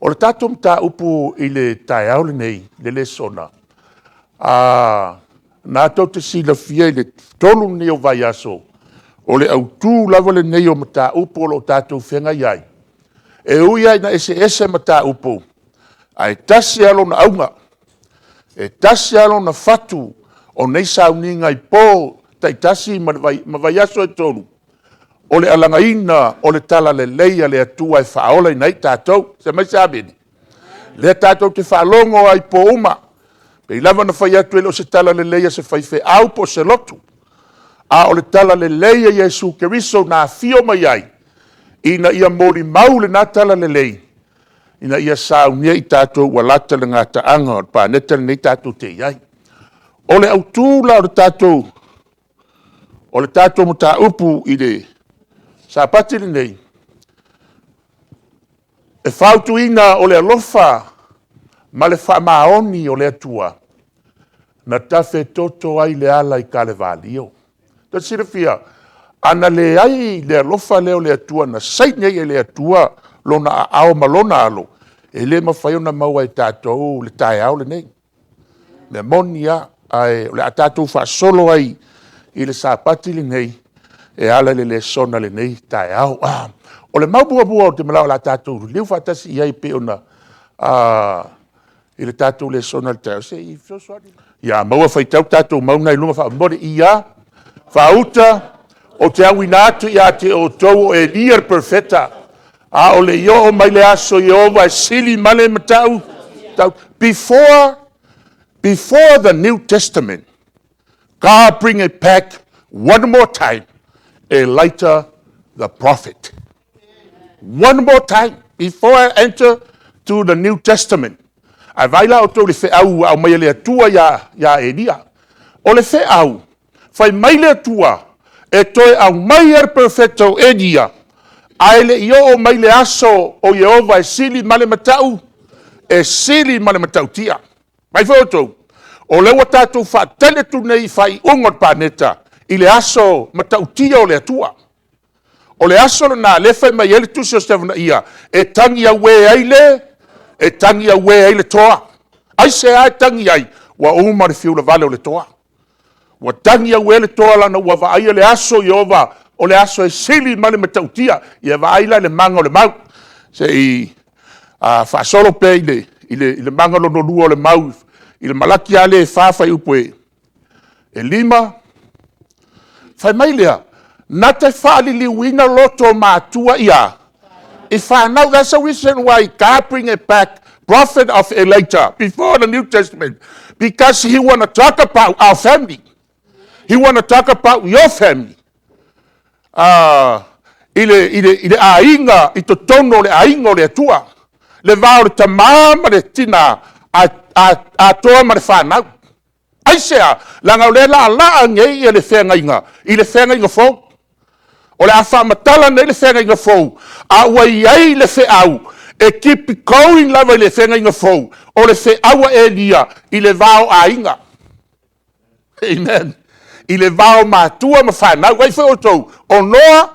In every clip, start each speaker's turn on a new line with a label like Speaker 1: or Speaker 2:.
Speaker 1: O le tatou mataupu i le taeao lenei, le lesona, na tou te silafia i le 3 lenei o vaiaso, o le autu lava lenei o mataupu o lo o tatou feagai ai, e ui lava ina eseese mataupu, ae tasi lava lona auga, e tasi lava lona fatu o nei sauniga i po taitasi ma vaiaso e 3, o le alagaina o le talalelei a le Atua e faaolaina ai tatou. Fai mai se amene. O lea tatou te faalogo lava i po uma, e pei lava ona fai atu e le o se talalelei a se faifeau po o se lotu, a o le talalelei a Iesu Keriso na afio mai ai, ina ia molimau lena talalelei, ina ia saunia i tatou ua lata le gataaga o le paneta lenei tatou te i ai. O le autu la o le tatou mataupu i le Sapati lenei, e fautuaina o le alofa ma le faamaoni o le Atua na tafetoto ai le ala i Kalevalio. Mo le silafia, ana leai le alofa lea o le Atua na saini ai e le Atua Lona aao ma Lona alo, e le mafai ona maua e tatou le taeao lenei. O le mea moni lava, ae o le a tatou faasolo ai i le Sapati lenei e ala i le lesona i lenei taeao. O le mau muamua ou te manao o le a tatou liliu faatasi i ai pei ona i le tatou lesona i le taeao, se i fesoasoani mai. Ia maua faitau le tatou mau lena i luga faamolemole. Ia, faauta, ou te auina atu ia te outou o Eliya le Perofeta, a o le i oo mai le aso o Ieova e sili ma le matautia. Before the New Testament, God bring it back one more time, Elijah the prophet. One more time, before I enter to the New Testament. Ae vaai la outou i le feau ua aumai e le Atua ia Eliya. O le feau, fai mai le Atua, e toe aumai le perofeta o Eliya, ae le i oo mai le aso o Ieova e sili ma le e sili ma le matautia. Vaai foi outou, o lea ua tatou faatali atu nei i faaiuga o le paneta i le aso matautia o le Atua. O le aso lena lea e fai mai ai le tusi o Setefanaia, e tagi auē ai e tagi auē ai le toa. Aisea e tagi ai? Ua uma le fiu lavale o le toa. Ua tagi auē le toa leaga ua vaaia le aso o Ieova, o le aso e sili ma le matautia. Ia vaai la i le maga o le mau, se i faasolo pea i le maga lona lua o le mau i le Malaki lava lea e 4 fuaiupu e 5. Fai mai lea, na te faaliliuina loto o matua i fanau. That's the reason why God bring it back prophet of Elijah before the New Testament because he want to talk about our family. He want to talk about your family. I le aiga, i totonu o le aiga o le Atua, le va o le tama ma le tina, atoa ma le fanau. Aisea? Leaga o lea o le a laa nei le feagaiga i le feagaiga fou. O le a faamatala nei le feagaiga fou, a ua i ai le feau e keep going lava i le feagaiga fou, o le feau a Eliya i le va o aiga. Amen. I le va o matua ma fanau. Vaai foi outou, o Noa,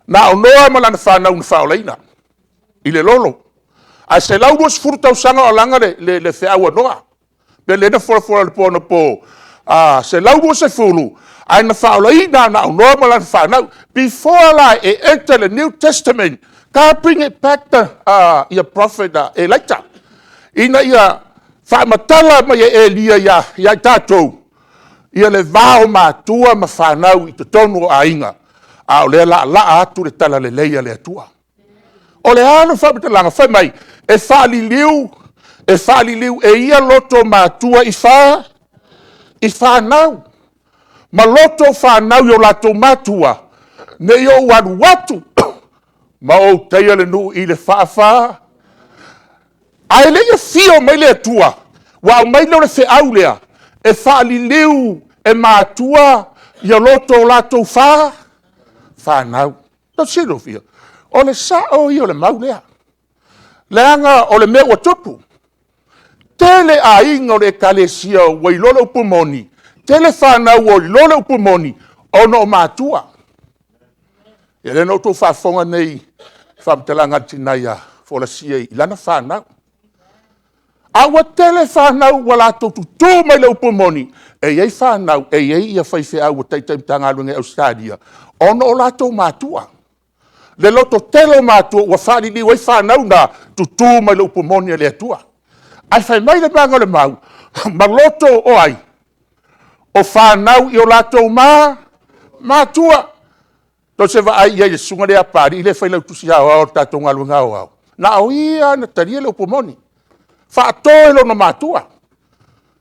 Speaker 1: na o Noa ma lana fanau na faaolaina i le lolo. Ae 120 tausaga o alaga le feau a Noa. O lea na folafola i le po anapo, 120 ae na faaolaina na o Noa ma lana fanau. Before la e enter le New Testament, God bring it back the prophet Elijah, ina ia faamatala mai e Eliya ia i tatou le va o matua ma fanau i totonu o aiga, a o lea o le a laa atu le talalelei a le Atua. O le a le faamatalaga? Fai mai, e faaliliu, e faaliliu e ia loto matua i fanau, ma loto fanau i o latou matua, ne i ou alu atu ma ou taia le nuu i le Ae le i afio mai le Atua, ua aumai lea o le feau lea, e faaliliu e matua ia loto o latou fanau. Mo le silafia, o le sao ia o le mau lea, leaga o le mea ua tupu. Tele aiga o le ekalesia ua iloa le upu moni, tele fanau ua iloa le upu moni, ona o matua. Ia lea na outou faafofoga nei i le faamatalaga a le tina ia Folasia i lana fanau. A ua tele fanau ua latou tutu mai le upu moni, e i ai fanau, e i ai faifeau ua taitai Matagaluega i Ausetalia, ona o latou matua. Le lototele o matua ua faaliliu ai fanau na, tutu mai le upu moni a le Atua. Ae fai mai le maga o le mau, ma loto o ai? O fanau i o latou matua. Tou te vaai i ai i le susuga lea a Papalii lea e failautusi aoao o le tatou galuega aoao, na o ia lava na talia le upu moni, faatu e lona matua.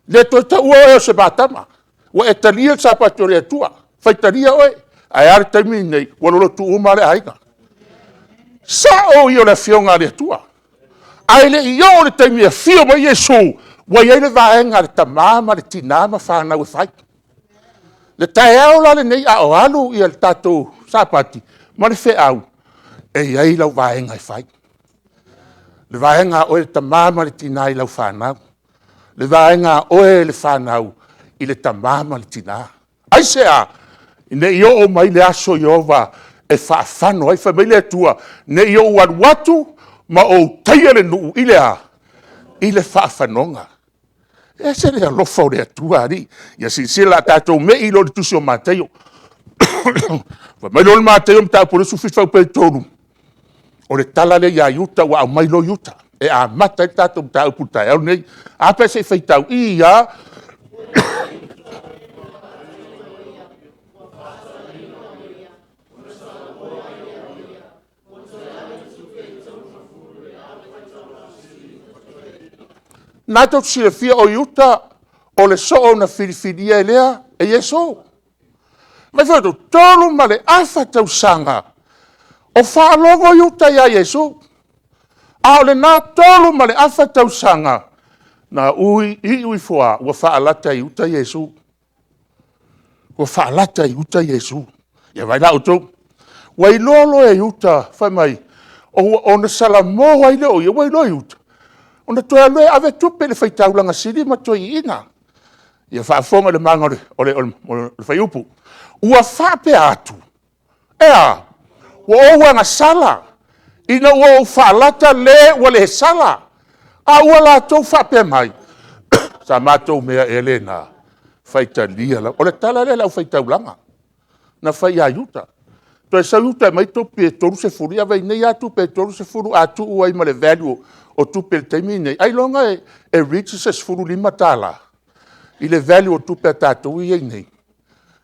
Speaker 1: E le toe taua oe o se ma tama, ua e talia le Sapati o le Atua, faitalia oe. Ae a le taimi lenei? Ua lolotu uma lava le aiga. Sao ia o le Afioga a le Atua. Ae le i oo i le taimi e afio mai ai Iesu, ua i ai le vaega a le tama ma le tina ma fanau e fai. O le taeao la lenei a o alu le tatou Sapati ma le feau, e i ai lau vaega e fai. Le vaega a oe le tama ma le tina i lau fanau. Le vaega a oe le fanau i le tama ma le tina. Aisea? Ne i oo mai le aso Ieova e faafano ai. Fai mai le Atua, ne i ou alu atu ma ou taia le nuu i le a? I le faafanoga. E ese le alofa o le Atua alii. Ia silasila o le a tatou mei loa i le tusi o Mataio. Fai mai loa le Mataio mataupu 27 fuaiupu 3, o le tala lea ia Iuta ua aumai loa Iuta e amata ai le tatou mataupu i le taeao lenei. Ae a pe a se i faitau. I a, lena tou te silafia o Iuta o le soo na filifilia e le a? E Iesu. Fai mai foi, 3 ma le afa tausaga o faalogo Iuta ia Iesu. A o lena 3 ma le afa tausaga, na iu ifo lava ua faalata i uta Iesu. Ua faalata i uta Iesu. Ia vaai la outou, ua iloa loa e Iuta fai mai ona salamo ai lea o ia, ua iloa e Iuta, ona toe alu lea e ave tupe i le faitaulaga sili ma toeaiina. Ia faafofoga i le maga o le fuaiupu. Ua faapea atu, e a? Ua ou agasala ina ua ou faalata le ua le sala, a ua latou faapea mai, sa matou mea ea lena, faitalia lava. O le tala lea a le aufai-taulaga na fai ia Iuta. Toe sau Iuta e aumai tupe e 30, ia ave ai nei lava tupe e 30 a tuu ai ma le value o tupe i le taimi lenei, ailoga e reach se $15 i le value o tupe a tatou ia e i ai nei,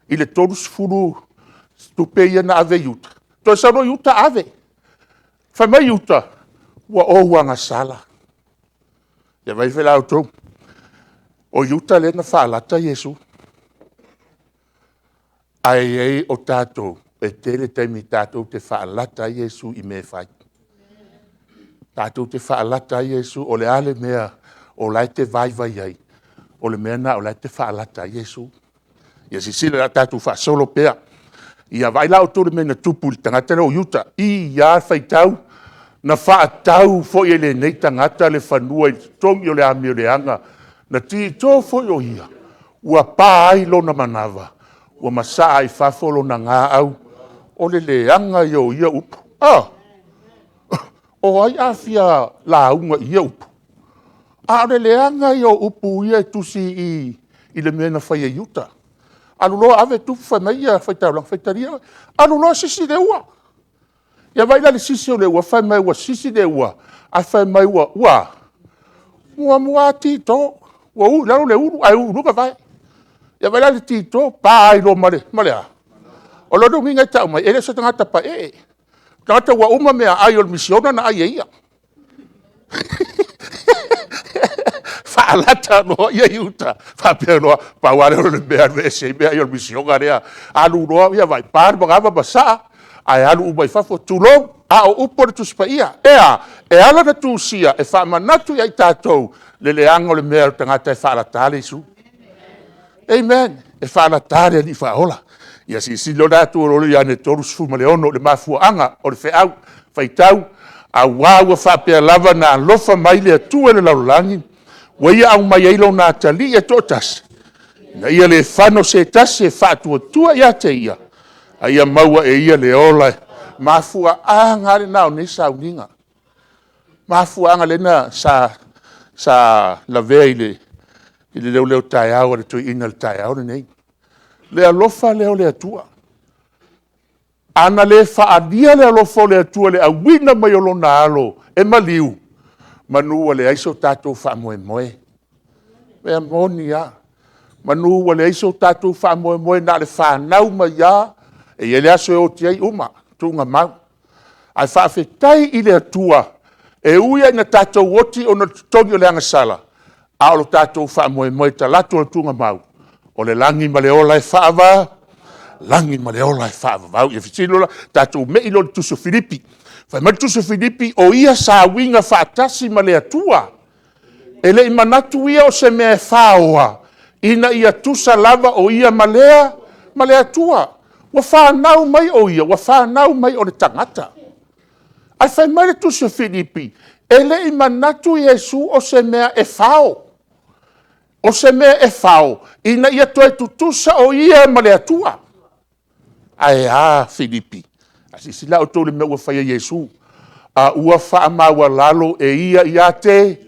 Speaker 1: i le 30 tupe ia na ave e Iuta? Toe sau loa Iuta ave. Fai mai Iuta, ua ou agasala. Ia vaai la outou, o Iuta lea na faalata Iesu. Ae i ai o tatou, e tele taimi tatou te faalata ai Iesu i mea e fai. Tatou te faalata ai Iesu, o le a le mea o la e te vaivai ai, o le mea lena o la e te faalata ai Iesu. Ia silasila o le a tatou faasolo pea. Ia vaai la outou i le mea na tupu i le tagata lea o Iuta. I ia faitau, na faatau foi e lenei tagata le fanua i le totogi o le amio leaga, na tito foi o ia ua pa ai lona manava, ua masaa ai i fafo lona gaau. O le leaga ia o ia upu. O ai a fia lauga i ia upu? A o le leaga ia o upu ia e tusi i i i le mea na fai e Iuta. Alu loa ave tupu fai mai le faitaulaga, faitalia oe. Alu loa sisi le ua. Ia vaai la i le sisi o le ua, fai mai ua sisi le ua, ae fai mai ua a? Muamua lava tito, ua u i lalo le ulu ae u i luga vae. Ia vaai la i le tito, pa ai loa ma le a? O lona uiga e tau mai, e le o se tagata paee, o le tagata ua uma meaai o le misiona na ai e ia. Faalata loa Iuta faapea loa, pau lava lea o le mea e alu e ese ai meaai o le misiona lea. Alu loa, ia vaai, pa le manava masaa ae alu uma i fafo, tulou. A o upu a le Tusi Paia. E a? E ala ona tusia e faamanatu ia i tatou le leaga o le mea o le tagata e faalata le Iesu. Amen. E faalata le Alii Faaola. Ia silasila loa Ioane 36 i le mafuaaga o le feau, faitau, aua ua faapea lava ona alofa mai le Atua i le lalolagi, ua ia aumai ai Lona Atalii e toatasi, ina ia le fano se tasi e faatuatua ia te Ia, a ia maua e ia le ola. Mafuaaga lava lena o nei sauniga. Mafuaaga lea sa sa lavea i le leoleo taeao a le toeaina i le taeao lenei. Le alofa lea o le Atua. A na le faaalia le alofa o le Atua i le auina mai o Lona Alo e maliu, manu ua leai so tatou faamoemoe. O le mea moni lava, manu ua leai so tatou faamoemoe na o le fanau mai lava, e i ai le aso e oti ai uma, tuugamau. Ae faafetai i le Atua, e ui lava ina tatou oti ona o le totogi o le agasala, a o lo tatou faamoemoe i talaatu o le tuugamau, o le lagi ma le ola e lagi ma le ola e faavavau. Ia fesili loa la, tatou mei loa i le tusi o Filipi. Fai mai le tusi a Filipi, o ia sa uiga faatasi ma le Atua, e le i manatu ia o se mea e faoa ina ia tusa lava o ia ma le Atua. Ua fanau mai o ia, ua fanau mai o le tagata. Ae fai mai le tusi a Filipi, e le i manatu Iesu o se mea e fao, o se mea e fao ina ia toe tutusa o ia ma le Atua. Ae a Filipi? A silasila la outou i le mea ua fai e Iesu, a ua faamaualalo e ia ia te,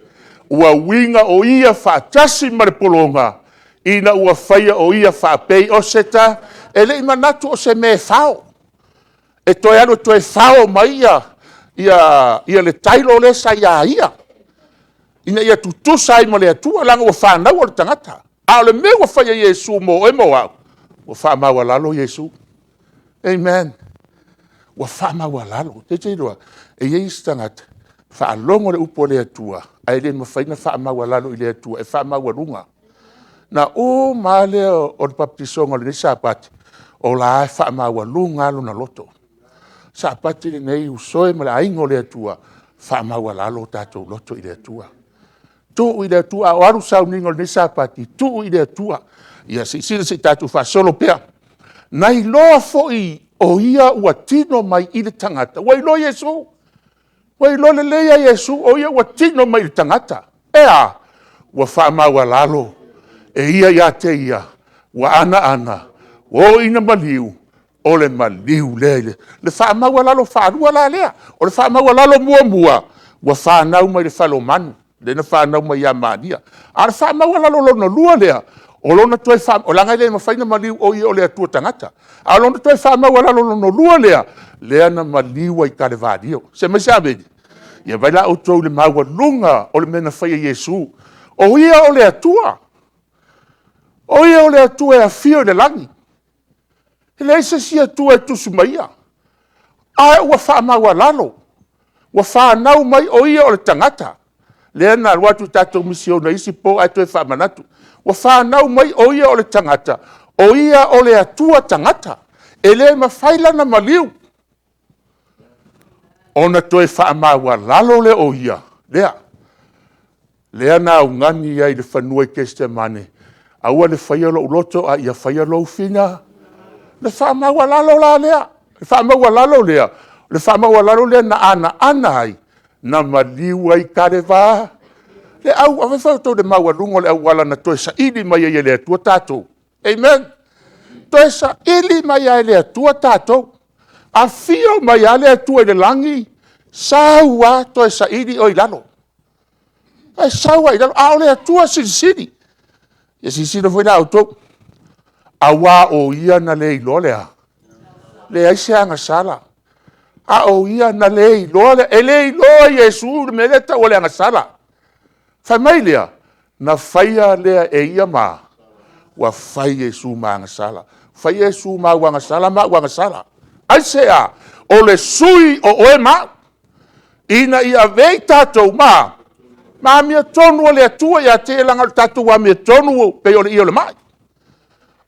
Speaker 1: ua uiga o ia faatasi ma le pologa, ina ua faia o ia faapei o se tagata. E le i manatu o se mea e fao, e toe alu e toe fao mai le title lea sa ia ia, ina ia tutusa ai ma le Atua, leaga ua fanau o le tagata. A o le mea ua fai e Iesu mo oe ma au, ua faamaualalo Iesu. Amen. Ua faamaualalo. E te iloa, e i ai isi tagata, faalogo i le upu a le Atua, ae le mafai ona faamaualalo i le Atua, e faamaualuga. Ona uma lava lea o le papatisoga o lenei Sapati, o la e faamaualuga lava lona loto. Sapati lenei, uso e ma le aiga o le Atua, faamaualalo o tatou loto i le Atua. Tuu i le Atua, a o alu le sauniga o lenei Sapati, tuu i le Atua. Ia silasila se i tatou faasolo pea. Na iloa foi o ia ua tino mai i le tagata, ua iloa Iesu, ua iloa lelei lava e Iesu o ia ua tino mai i le tagata. E a? Ua faamaualalo e ia ia te ia, ua ana ana, ua oo ina maliu, o le maliu lea. Le faamaualalo faalua la lea. O le faamaualalo muamua, ua fanau mai i le fale o manu, lea na fanau mai ia Maria. A o le faamaualalo lona lua lea, o lona toe leaga e le mafai ona maliu o ia o le Atua tagata. A o lona toe faamaualalo lona lua lea, lea na maliu ai i Kalevalio. Se i fai mai se amene. Ia vaai la outou i le maualuga o le mea na fai e Iesu. O ia o le Atua, o Ia o le Atua e afio i le lagi, e leai se isi Atua e tusi ma Ia, ae ua faamaualalo, ua fanau mai o Ia o le tagata. Lea na alu atu le tatou misiona i isi po ae toe faamanatu. Ua fanau mai o Ia o le tagata, o Ia o le Atua tagata. E le mafai la ona maliu, ona toe faamaualalo lea o Ia, lea na augani ai i le fanua i Ketisemane, aua le faia lou loto, a ia faia lou finagalo. Le faamaualalo la lea, le faamaualalo lea, o le faamaualalo lea na anaana ai, na maliu ai i Kalevale. Vaai foi outou i le maualuga o le auala na toe saili mai ai e le Atua tatou? Amen. Toe saili mai lava e le Atua tatou. Afio mai lava le Atua i le lagi, sau lava toe saili oe i lalo. E sau lava i lalo, a o le Atua Silisili. Ia silasila foi la outou, aua o Ia na le iloa le a? Leai se agasala, a o Ia na le iloa, e le iloa e Iesu le mea lea e tau o le agasala. Fai mai lea, na faia lea e ia ma a? Ua fai Iesu ma agasala, fai Iesu ma au agasala ma au agasala. Aisea? O le sui o oe ma au, ina ia avea i tatou ma a? Ma amiotonu a le Atua ia te ia, leaga o le tatou amiotonu e pei o le ie o le mai.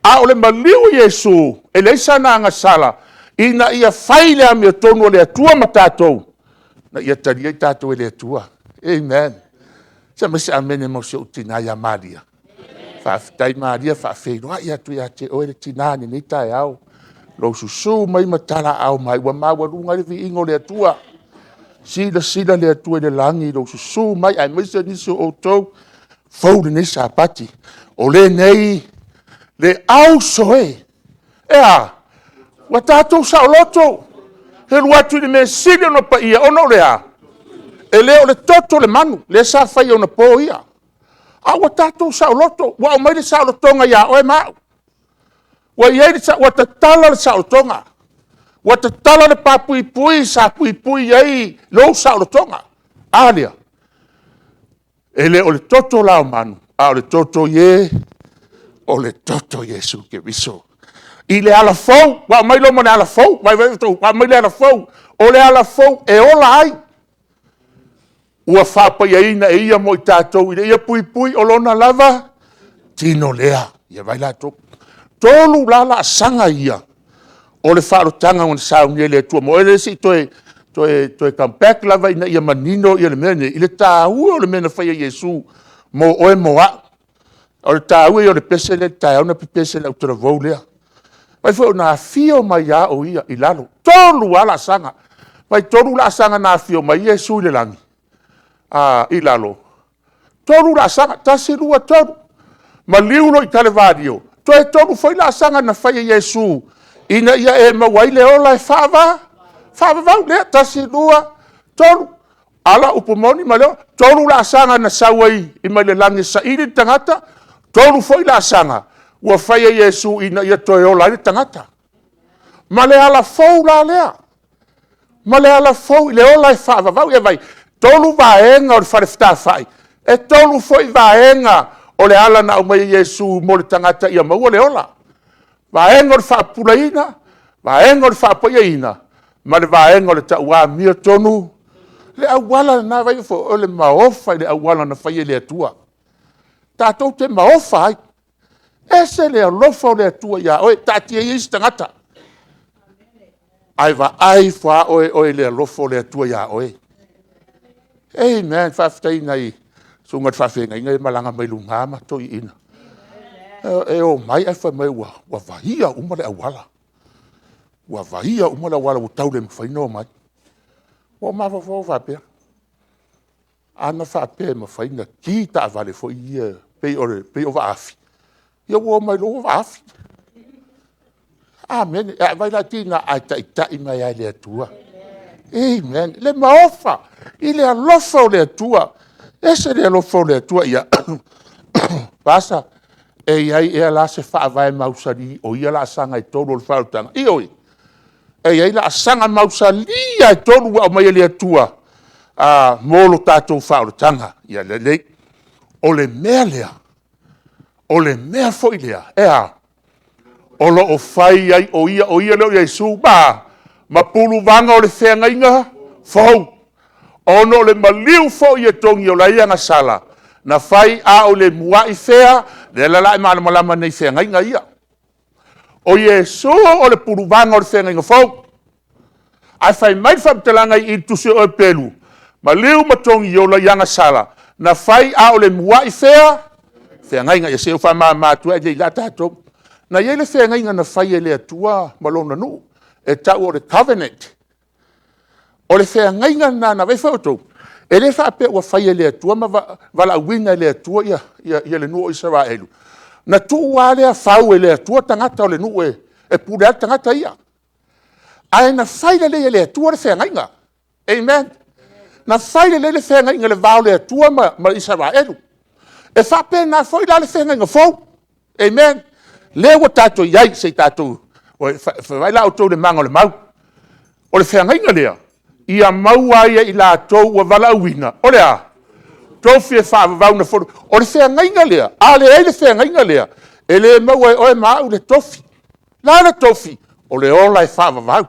Speaker 1: A o le maliu o Iesu, e leai sana agasala, ina ia fai le amiotonu a le Atua ma tatou, ina ia talia i tatou e le Atua. Amen. Se i fai mai se amene mo si ou tina ia Maria. Faafetai Maria, e faafeiloai atu ia te oe le tina i lenei taeao, lou susu mai ma talaaao mai ua maualuga ai le viiga o le Atua. Silasila le Atua i le lagi i lou susu mai aemaise nisi o outou fou i lenei Sapati. O lenei le ausoe, e a? Ua tatou saoloto, e alu atu i le mea e sili ona paia, ona o le a? E le o le toto o le manu lea sa fai onapo ia, a ua tatou saoloto, ua aumai le saolotoga ia oe ma au. Ua i ai le ua tatala le saolotoga, ua tatala le papuipui sa puipui ai lou saolotoga. A lea? E le o le toto la o manu, a o le toto o Ie, o le toto o Iesu Keriso. I le ala fou, ua aumai loa ma le ala fou, vaevai outou, ua aumai le ala fou. O le ala fou e ola ai, ua faapaiaina e Ia mo i tatou ina ia puipui o lona lava tino lea. Ia vaai la outou. E 3 la laasaga ia o le faaolataga na saunia e le Atua mo oe, lea se i toe come back lava ina ia manino le mea lenei, i le taua o le mea na fai e Iesu mo oe mo au. O le taua ia o le pese lea i le taeao na pepese e le autalavou lea. Fai mai foi na afio mai lava o Ia i lalo, e 3 lava laasaga. Vaai e 3 laasaga na afio mai ai Iesu i le lagi, i lalo, 3 laasaga, 1, 2, 3. Maliu loa i Kalevalio, toe 3 foi laasaga na fai e Iesu ina ia e maua ai le ola e faavavau. Lea, 1, 2, 3. A o le upu moni ma le oti, e 3 laasaga na sau ai mai le lagi e saili le tagata, 3 foi laasaga ua fai e Iesu ina ia toe ola ai le tagata. Ma le ala fou la lea, ma le ala fou i le ola e faavavau. Ia vaai, e 3 vaega o le fale fetalafai, e 3 foi vaega o le ala na aumai e Iesu mo le tagata ia maua le ola. Vaega o le faapupulaina, vaega o le faapaiaina, ma le vaega o le tau amiotonu. Le auala lena, vaai o le maofa i le auala na fai e le Atua, tatou te maofa ai. E ese le alofa o le Atua ia oe. Taatia ia isi tagata, ae vaai ifo lava oe i le alofa o le Atua ia oe. Amen. Faafetai i nai susuga i faafeagaiga ia e malaga mai luga ma toeaiina. E omai ae fai mai ua vaaia uma le auala, ua vaaia uma le auala ua tau le mafai ona omai. Ona ou mafaufau faapea, ana faapea e mafai ona ki taavale foi ia pei o vaafi, ia ua omai loa ua vaafi. Amene. Vaai la tiga, ae taitai mai lava e le Atua. Amen. Le maofa i le alofa o le Atua. E ese le alofa o le Atua. Ia, Pasa, e i ai ea la se faavae mausali o ia laasaga e 3 o le faaolataga? Ioe. E i ai laasaga mausali lava e 3 ua aumai e le Atua mo lo tatou faaolataga. Ia lelei. O le mea lea, o le mea foi lea, e a? O lo o fai ai o ia, o ia lea o Iesu ma puluvaga o le feagaiga fou, ona o le maliu foi e togiola ai agasala, na fai a o le muai fea? O lea la o le a e malamalama nei i feagaiga ia. O Iesu o le puluvaga o le feagaiga fou. Ae fai mai le faamatalaga i le tusi o Eperu, maliu ma togiola i agasala, na fai a o le muai fea? Feagaiga. Ia se i ou faamalamalama atu ai, ae le i laa tatou. Na i ai le feagaiga na fai e le Atua ma Lona nuu, e tau o le covenant. O le feagaiga lena na… vaai foi outou, e le faapea ua fai e le Atua ma valaauina e le Atua le nuu o Isaraelu, ona tuu lava lea fau e le Atua tagata o le nuu e pule lava le tagata ia. Ae na fai lelei e le Atua le feagaiga. Amen. Na fai lelei le feagaiga i le va o le Atua ma Isaraelu. E faapena foi la le feagaiga fou. Amen. Lea ua tatou i ai, se i tatou vaai la outou i le maga o le mau. O le feagaiga lea, ia maua ai e i latou ua valaauina, o le a? Tofi e faavavau. O le feagaiga lea, a leai le feagaiga lea, e le maua e oe ma au le tofi. O le a le tofi? O le ola e faavavau.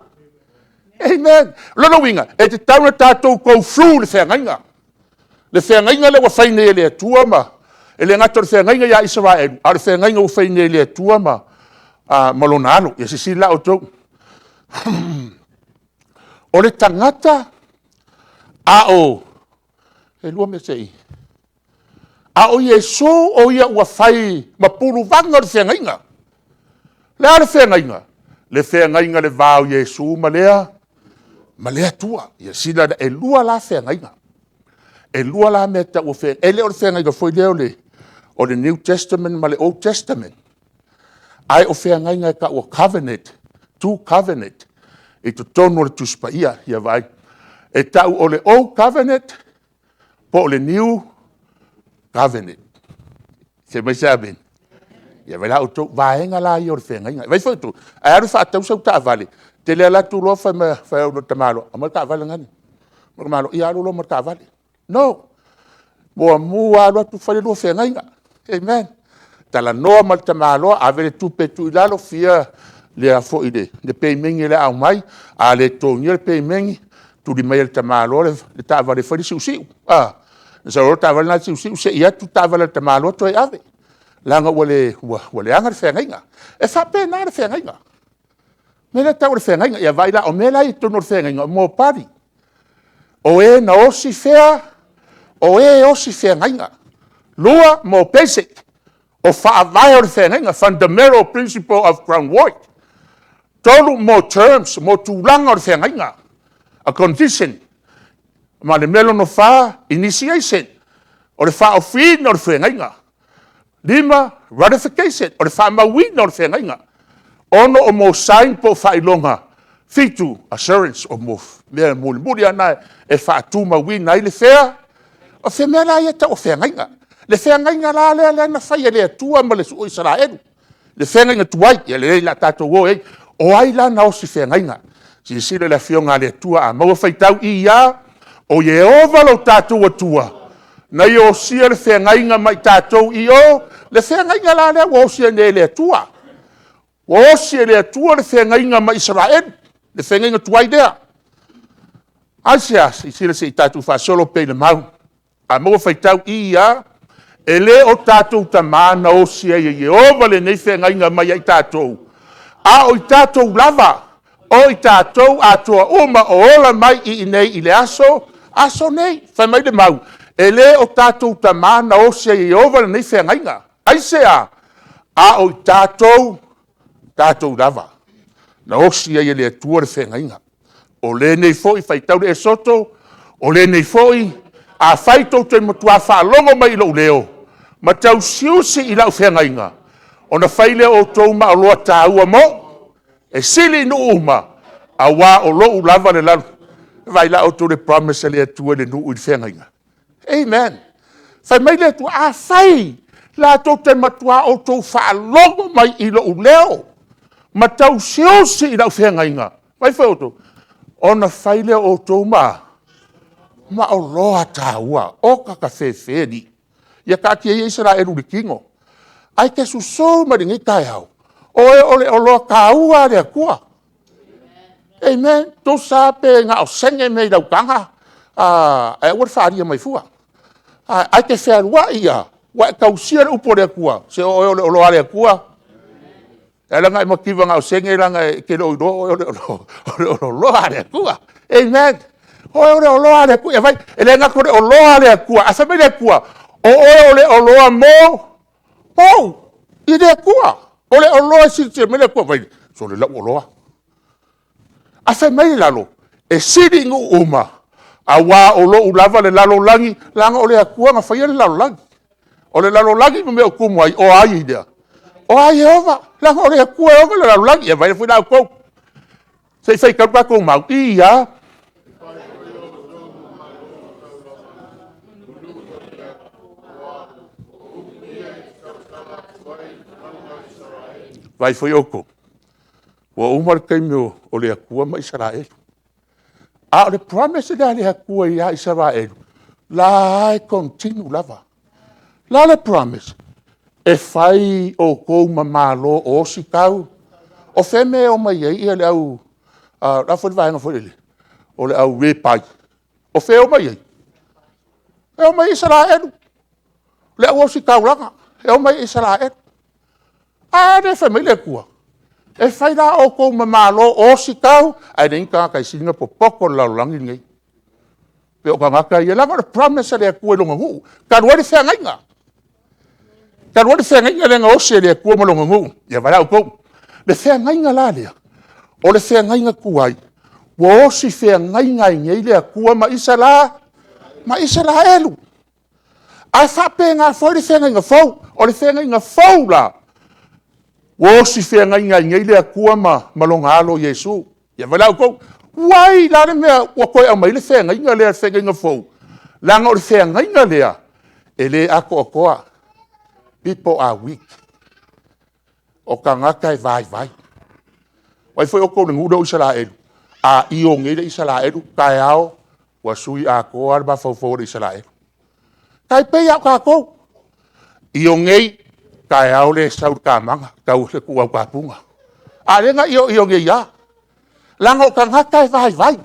Speaker 1: Amen. O lona uiga, e tatau ona tatou go through le feagaiga. Le feagaiga lea ua fai nei e le Atua ma… e le gata o le feagaiga ia Isaraelu, a o le feagaiga ua fai nei e le Atua ma lona alo. Ia silasila la outou. O le tagata a o… e 2 mea se i… A o Iesu o Ia ua fai ma puluvaga o le feagaiga. O le a le feagaiga? Le feagaiga i le va o Iesu ma le Atua. Ia silasila la, e 2 la feagaiga. E 2 la mea e tau o feagaiga, e le o le feagaiga foi lea o le New Testament ma le Old Testament, ae o feagaiga e tau o covenant, two covenant i totonu o le Tusi Paia. Ia vaai, e tau o le Old Covenant Po o le New Covenant. Fai mai se amene. Ia vaai la outou, o vaega la ia o le feagaiga. Vaai foi outou, a e alu e faatau sau taavale, e te le alu atu loa fai mai i le tamaloa, aumai le taavale lena. Ia alu loa ma le taavale. No, muamua lava alu atu fai le lua feagaiga. Amen. Talanoa ma le tamaloa, ave le tupe e tuu i lalo, fia le pemegi o le a aumai. A le totogia le pemegi, tuli mai e le tamaloa le taavale e fai le siusiu, a. Ona sau loa le taavale lena siusiu sei atu le taavale a le tamaloa toe ave, leaga ua leaga le feagaiga. E faapena le feagaiga. O le mea lea e tau o le feagaiga. Ia vaai la, o mea la ia i totonu o le feagaiga, mo pali. O e na osi fea, o e osi feagaiga. Lua, mo basic, o faavae o le feagaiga, fundamental principle of ground work. Tolu, mo terms, mo tulaga o le feagaiga, a condition. Ma le mea lona fa, initiation, o le faaofiina o le feagaiga. Lima, ratification, o le faamauina o le feagaiga. 6 o mo sign po o faailoga. 7, assurance, o mea mulimuli lava na e faatumauina ai le fea? O mea la ia e tau o feagaiga. Le feagaiga la lea na fai e le Atua ma le Isaraelu, le feagaiga tuai. Ia lelei o le a tatou o i ai. O ai la na osi feagaiga? Silasila i le Afioga a le Atua, a maua faitau, i.a. “O Ieova lo tatou Atua na ia osia le feagaiga ma i tatou i o.” Le feagaiga la lea ua osi nei e le Atua. Ua osi e le Atua le feagaiga ma Isaraelu, le feagaiga tuai lea. Aisea? Silasila se i tatou faasolo pea i le mau. A maua faitau, i.a. “E le o tatou tama na osi ai e Ieova lenei feagaiga ma i tatou, a o i tatou lava, o i tatou atoa uma o ola mai i inei i le aso nei.” Fai mai le mau, e le o tatou tama na osi ai e Ieova lenei feagaiga. Aisea? A o i tatou, tatou lava, na osi ai e le Atua le feagaiga. O lenei foi, faitau le Esoto, o lenei foi, afai tou te matua faalogo mai i lou leo ma tausiusi i lau feagaiga, ona fai lea o outou ma oloa taua mo, e sili i nuu uma, aua o lou lava le… Vaai la outou i le promise a le Atua i le nuu i le feagaiga? Amen. Fai mai le Atua, afai latou te matua outou faalogo mai i lou leo ma tausiusi i lau feagaiga, vaai foi outou, ona fai lea o outou ma oloa taua. Oka ka fefe alii. Ia taatia ia Isaraelu i le tino, ae te susù mai lenei taeao, o oe o le oloa taua a le Atua. Amen. Tusa lava pe na o sene mea i lau taga, ae aua le faaalii mai fua. Ae te fealuai lava ua e tausia le upu a le Atua, se o oe o le oloa a le Atua. E ala ona e mativa na o sene leaga e te le o iloa oe o le oloa a le Atua. Amen. O oe o le oloa a le Atua. Ia vaai, e le gata o le oloa a le Atua, ae fai mai le Atua, o oe o le oloa mo ou, i le Atua. O le oloa e silasila mai le Atua, vaai, sole, o lau oloa. Ae fai mai i lalo, e sili i nuu uma, aua o lou lava le lalolagi, leaga o le Atua na faia le lalolagi. O le lalolagi ma mea o tumu ai, o ai lea? O a Ieova, leaga o le Atua e ona le lalolagi. Ia vaai foi la outou. Se i faitau le tatou mau. I, Vaai foi outou, ua uma le taimi o le Atua ma Isaraelu, a o le promise lea a le Atua ia Isaraelu, o la e lava e continue lava. O le a le promise? E fai outou ma Malo o ositau. O fea le mea e omai ai le au, o le a foi le vaega foi lele, o le au repai? O fea e omai ai? E omai i Isaraelu, le au ositaulaga, e omai i Isaraelu. A lea e fai mai le Atua, e fai la outou ma Malo o ositau, ae leai ni tagata e sili ona popoto i le lalolagi lenei, pei o tagata ia, leaga o le promise a le Atua i lona nuu, talu ai le feagaiga. Talu ai le feagaiga lea na osi e le Atua ma lona nuu. Ia vaai la outou. Le feagaiga la lea, o le feagaiga tuai, ua osi feagaiga ai nei le Atua ma Isaraelu. Ae faapena foi le feagaiga fou. O le feagaiga fou la, ua osi feagaiga ai nei le Atua ma lona Alo o Iesu. Ia vaai la outou. Ua ai la le mea ua toe aumai ai le feagaiga lea le feagaiga fou? Leaga o le feagaiga lea, e le atoatoa. People are weak. O tagata e vaivai. Vaai foi outou i le nuu lea o Isaraelu, a io nei le Isaraelu, taeao ua sui atoa lava le mafaufau o le Isaraelu. E tai pei lava o tatou, io nei, taeao le sau i le tamaga, tau i le ituautapuna. A o lea na ioio nei lava, leaga o tagata e vaivai.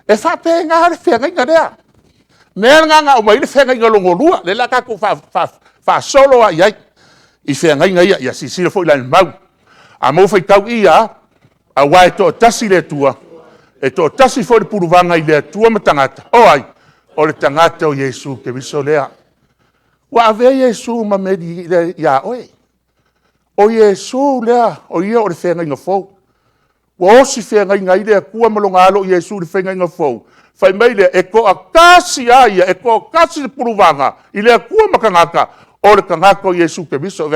Speaker 1: E faapena le feagaiga lea. O le mea lena na aumai ai le feagaiga lona lua, lea o le a tatou faasolo lava i ai i feagaiga ia. Ia silasila foi la i le mau. A maua faitau i a, aua e toatasi le Atua, e toatasi foi le puluvaga i le Atua ma tagata, o ai? O le tagata o Iesu Keriso lea. Ua avea Iesu ma meli ia oe. O Iesu lea o Ia o le feagaiga fou. Ua osi feagaiga ai le Atua ma lona alo o Iesu i le feagaiga fou, fai mai lea, e toatasi lava ia, e toatasi le puluvaga i le Atua ma tagata, o le tagata o Iesu Keriso.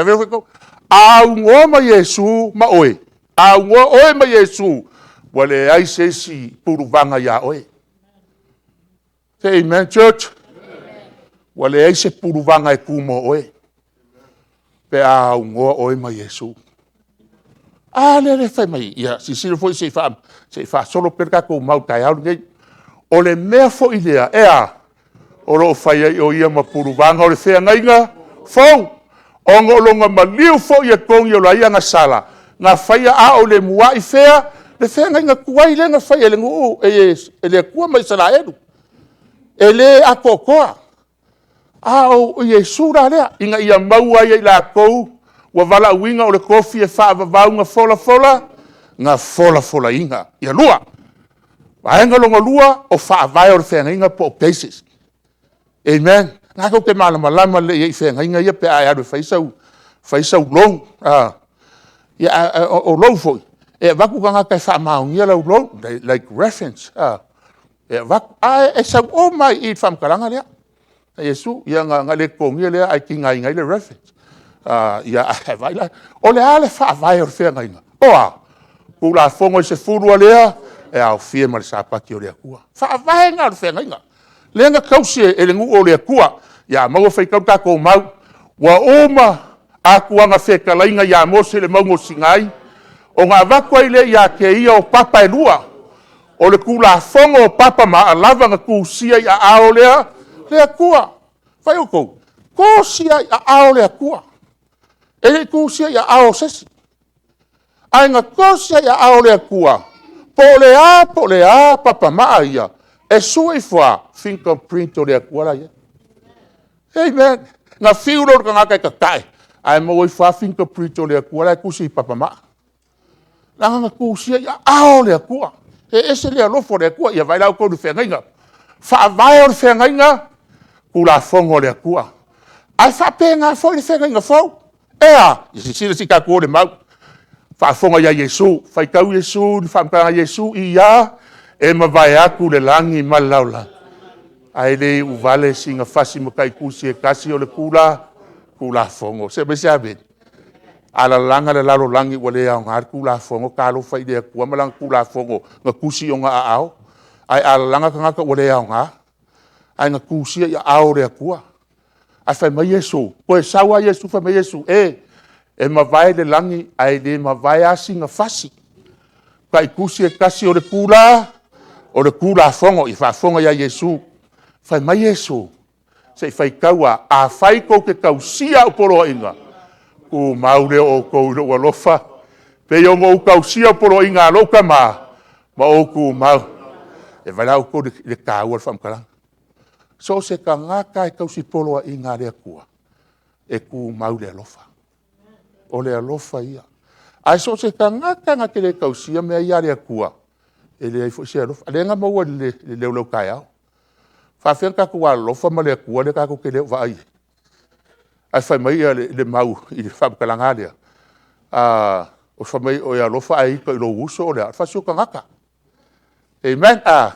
Speaker 1: A aunoa ma Iesu ma oe, a aunoa oe ma Iesu, ua leai se isi puluvaga ia oe. Say amen church. Ua leai se puluvaga e tu mo oe pe a aunoa oe ma Iesu. A lea e fai mai, ia silasila foi se i faasolo pea le tatou mau i le taeao lenei. O le mea foi lea, e a? O lo o fai ai o ia ma puluvaga o le feagaiga fou, ona o lona maliu foi e togi ola ai agasala, na faia a o le muai fea? Le feagaiga tuai lea na fai e le nuu e le Atua ma Isaraelu. E le atoatoa, a o Iesu la lea, ina ia maua ai e i latou ua valaauina o le tofi e faavavau na folafola, na folafolaina. Ia lua. Vaega lona lua, o faavae o le feagaiga po o bases. Amen. O lena tou te malamalama lelei ai i feagaiga ia pe a e alu e fai sau loan. Ia, a o lou foi, e avatu tagata e faamaonia lau loan, like reference, e avatu. Ae sau uma lava i i i le faamatalaga lea a Iesu. Ia ona le totogia lea ae tigaina ai le reference. Ia ae vaai la, o le a le faavae o le feagaiga? O a? Tulafono e 10 a le? E aofia ma le Sapati o le Atua. Faavae lena o le feagaiga, lea na tausi e le nuu o le Atua. Ia a maua faitau le tatou mau, ua uma atu ana fetalaiga ia Mose i le mauga o Sinai, ona avatu ai lea ia te ia o papa e lua, o le Tulafono o papa maa lava na tusia i aao o le Atua. Vaai outou, tusia i aao o le Atua, e le i tusia i aao o se isi. Ae na tosi lava i aao o le Atua, po o le a po o le a papamaa ia, e sue ifo lava, fingerprint o le Atua la e i ai. Amen. Na fiu loa le tagata e tatae, ae maua ifo lava fingerprint o le Atua la e tusi i papamaa. Leaga na tusia i aao o le Atua. E ese le alofa o le Atua. Ia vaai la outou i le feagaiga. Faavae o le feagaiga, Tulafono a le Atua. Ae faapena foi le feagaiga fou. E a? Ia silasila se i tatou o i le mau, faafofoga ia Iesu, faitau Iesu i le faamatalaga a Iesu, i a e mavae atu le lagi ma le lalolagi, ae le iuvale sina fasi mataitusi e tasi o le Tulafono. Se i aumai se amene. A lalaga le lalolagi ua le aoga le Tulafono, talofa i le Atua ma Lana Tulafono na tusi i Ona aao. Ae a lalaga tagata ua le aoga, ae na tusia i aao o le Atua. Ae fai mai Iesu, toe sau lava Iesu fai mai Iesu, e, e mavae le lagi ae le mavae lava sina fasi taitusi e tasi o le Tulafono. Ia faafofoga ia Iesu. Fai mai Iesu, se i faitau lava, afai tou te tausia au poloaiga, tumau lea o outou i lou alofa, e pei ona ou tausia poloaiga a lou Tama ma ou tumau. Ia vaai la outou i le taua o le faamatalaga. So o se tagata lava e tausi poloaiga a le Atua, e tumau i le alofa. O le alofa ia. Ae so o se tagata lava na te le tausia mea ia a le Atua, e leai foi se alofa. O lea na maua i le leoleo taeao. E faapefea ona tatou alolofa ma le Atua lea tatou te le o vaai i ai? Ae fai mai le mau i le faamatalaga lava lea, fai mai e alofa ae ita i lou uso, o le a? O le fasiota gata. Amen. A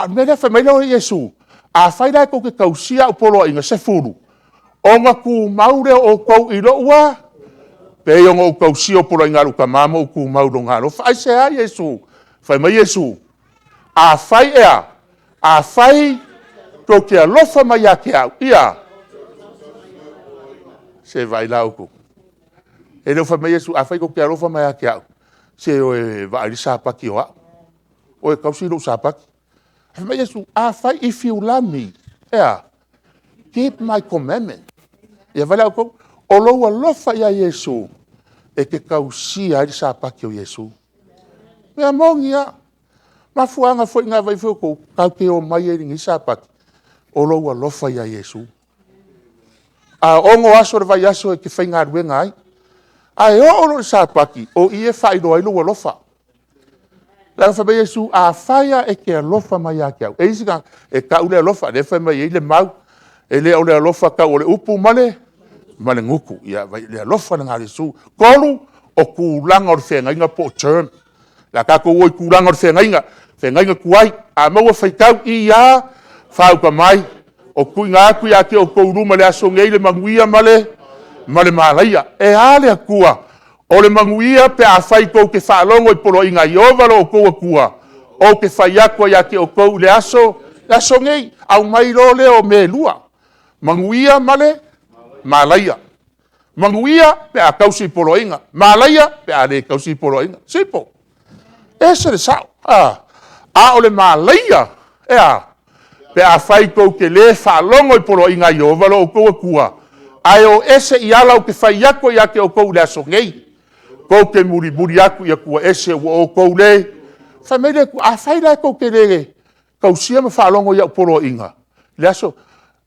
Speaker 1: o le mea lea fai mai ai Iesu, afai la tou te tausia au poloaiga e 10, ona tumau lea o outou i lou lava… pei ona ou tausia poloaiga a lou Tama ma ou tumau i lona alofa. Aisea Iesu? Fai mai Iesu, afai e a? Afai Tou te alofa mai ia te au, ia. Se vaai la outou. E le o fai mai Iesu, afai tou te alofa mai ia te au, se o e vaai le Sapati o au, o e tausi lou Sapati. Ae fai mai Iesu, afai, if you love me, e a? Keep my commandment. Ia vaai la outou, o lou alofa ia Iesu, e te tausia ai le Sapati o Iesu. O le mea moni lava. O le mafuaaga foi lena, vaai foi outou, tatou te omai ai i lenei Sapati, o lou alofa ia Iesu. A 6 aso o le vaiaso e te faigaluega ai, ae oo loa i le Sapati, o i e faailoa ai lou alofa. Leaga fai mai Iesu, afai lava e te alofa mai ia te au. E i ai isi tagata, e tau le alofa, lea e fai mai ai le mau, e le o le alofa tau o le upu ma le gutu. Ia vaai, o le alofa lena o Iesu. 3, o tulaga o le feagaiga po o term. O le a tatou o i tulaga o le feagaiga, feagaiga tuai. A maua faitau, i, a, f, uta mai. O tuuina atu ia te outou i luma i le aso nei le manuia ma le malaia. E a le Atua? O le manuia pe afai tou te faalogo i poloaiga a Ieova lo outou Atua, ou te fai atu ai ia te outou i le aso nei. Aumai loa lea o mea e lua, manuia ma le malaia. Manuia pe a tausi poloaiga, malaia pe a le tausi poloaiga. Simple. E ese le sao. A o le malaia, e a? Pe afai tou te le faalogo i poloaiga a Ieova lo outou Atua, ae o ese i ala ou te fai atu ai ia te outou i le aso nei, tou te mulimuli atu i atua ese ua outou le… Fai mai le Atua, afai la tou te le tausia ma faalogo i au poloaiga i le aso,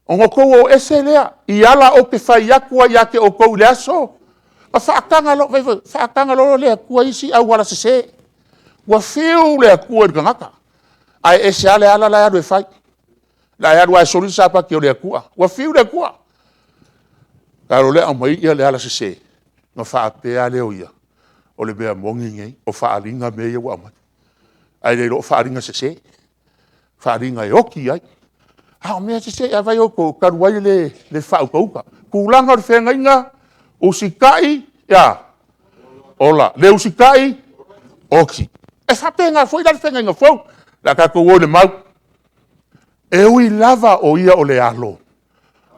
Speaker 1: ona outou o ese lea i ala ou te fai atu ai ia te outou i le aso. Ona faataga loa, faataga loa e le Atua isi auala sese. Ua fiu le Atua i le tagata, ae ese lava le ala la e alu e fai. O la e alu lava e soli le Sapati o le Atua. Ua fiu le Atua, ae o lea e aumai le ala sese, ona faapea lava lea o ia, o le mea moni lenei, o faaaliga mea ia ua aumai. Ae le iloa o faaaliga sese, o faaaliga e oti ai. A o mea sese, a vaai outou, talu ai le le faautauta. Tulaga o le feagaiga, usitai e a? Ola. Le usitai, oti. E faapena foi la le feagaiga fou. O le a tatou o i le mau. E ui lava o ia o le Alo,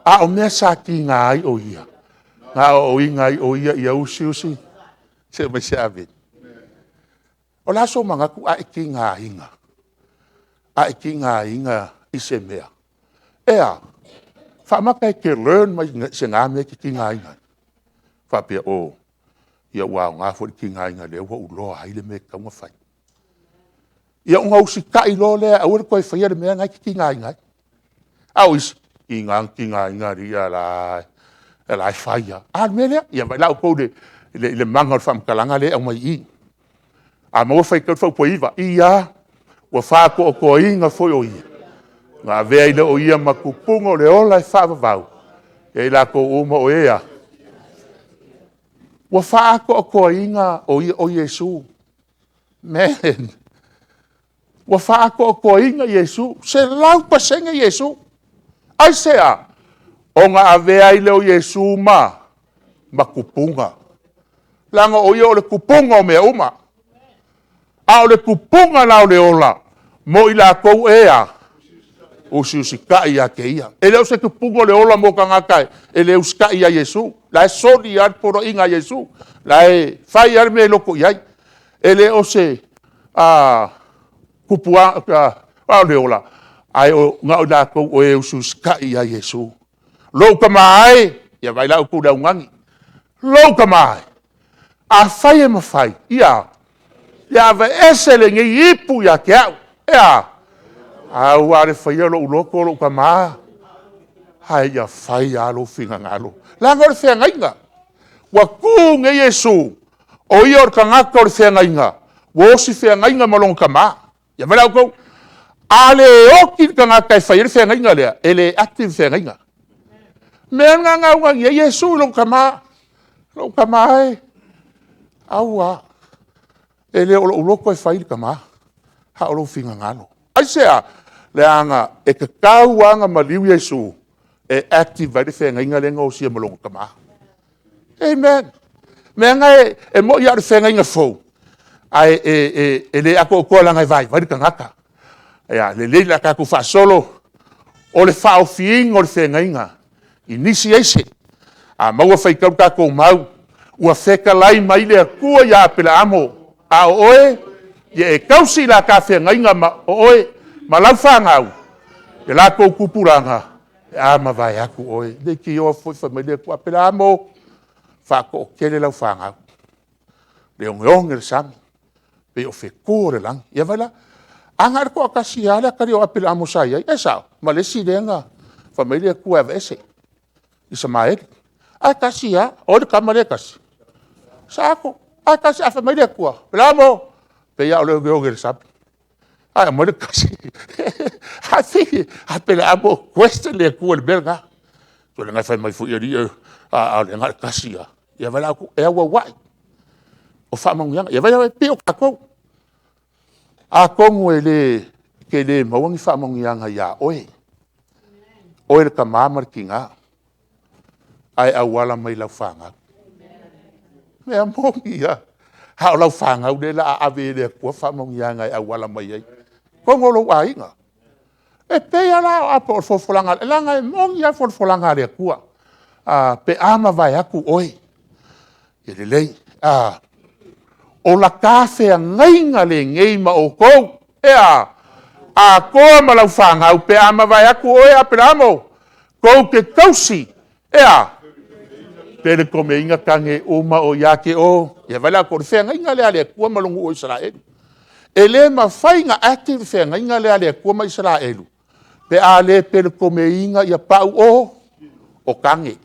Speaker 1: a o mea sa tiga ai o ia, na aoaoina ai o ia ia usiusi. Se aumai se ave. O le a sou manatu a e tigaina, a e tigaina i se mea, e a? Faamata e te learn mai se na mea e te tigaina ai? Faapea, oh, ia ua aoga foi le tigaina o lea ua ou iloa ai le mea e tatau ona fai. Ia ona usitai loa lea e aua le toe faia le mea lena e te tigaina ai. A o isi, e tiga ona tigaina alii a o la e fai lava. A o le mea lea? Ia vaai la outou i le maga o le faamatalaga lea e aumai i i. A maua faitau le fuaiupu 9, i a, ua faatoatoaina foi o ia, ona avea ai lea o ia ma tupuga o le ola e faavavau, ia i latou uma o e a? Ua faaatoatoaina o ia, o Iesu. Man, ua faaatoatoaina Iesu, 100% Iesu. Aisea? Ona avea ai lea o Iesu ma tupuga, leaga o ia o le tupuga o mea uma. A o le tupuga la o le ola, mo i latou e a? Usiusitai ia te Ia. E le o se tupuga o le ola mo tagata e le usitai ia Iesu, o la e soli lava le poloaiga a Iesu, o la e fai lava le mea e loto i ai. E le o se a o le ola, ae na o i latou o e usiusitai ia Iesu. Lou tama e, ia vaai la outou i le augani. Lou tama e, afai e mafai, ia a? Ia aveese lenei ipu ia te au. E a? Ae ua a le faia lou loto lou tama, ae ia fai lava lou finagalo. Leaga o le feagaiga, ua tu nei Iesu, o ia o le tagata o le feagaiga, ua osi feagaiga ma lona Tama. Ia vaai la outou, a le oti le tagata e fai ai le feagaiga lea, e le active le feagaiga. O le mea lena na augani ai Iesu i lona Tama, lou Tama e, aua, e le o lou loto e fai le Tama, a o lou finagalo. Aisea? Leaga e tatau lava ona maliu Iesu e active ai le feagaiga lea na osia ma lona Tama. Amen. O le mea lena e moni lava o le feagaiga fou, ae e le atoatoa leaga e vaivai le tagata. Ia lelei o le a tatou faasolo. O le faaofiina o le feagaiga i nisi aise, a maua faitau le tatou mau, ua fetalai mai le Atua ia Aperaamo, a o oe, ia e tausi la ta feagaiga ma oe ma lau fanau i latou tupulaga pe a mavae atu oe. E leitioa foi fai mai le Atua, Aperaamo, faatoatele lau fanau, le ogeoge o le sami pei o fetu o le lagi. Ia vaai la, a na o le toatasi lava le atalii o Aperaamo sa i ai, e sao? Ma le isi lea na fai mai le Atua e aveese, Isamaeli. Ae tasi lava, o ai le tama lea e tasi? Isaako. Ae tasi, ae fai mai le Atua, Aperamo, e pei lava o le ogeoge o le sami, ae aumai le tasi. Ae Aperaamo e question le Atua i le mea lena. Sole fai mai foi alii, a o lea na o le tasi lava. Ia vaai la e auauai, o faamanuiaga. Ia vaai la, e pei o tatou. Atonu e te le maua ni faamanuiaga ia oe, oe le tama ma le tina, ae auala mai i lau fanau. O le mea moni lava, a o lau fanau lea o le a ave i ai e le Atua faamanuiaga e auala mai ai i totonu o lou aiga. E pei lava la o le folafolaga, leaga e moni lava folafolaga a le Atua, pe a mavae atu oe, e lelei. O la ta feagaiga lenei ma outou, e a? Akoa ma lau fanau pe a mavae atu oe Aperamo, tou te tausi, e a? Pelekomeina tage uma o ia te oe. Ia vaai la outou, o le feagaiga lea a le Atua ma lona nuu o Isaraelu. E le mafai ona active le feagaiga lea a le Atua ma Isaraelu, pe a le pelekomeina ia pau o tane.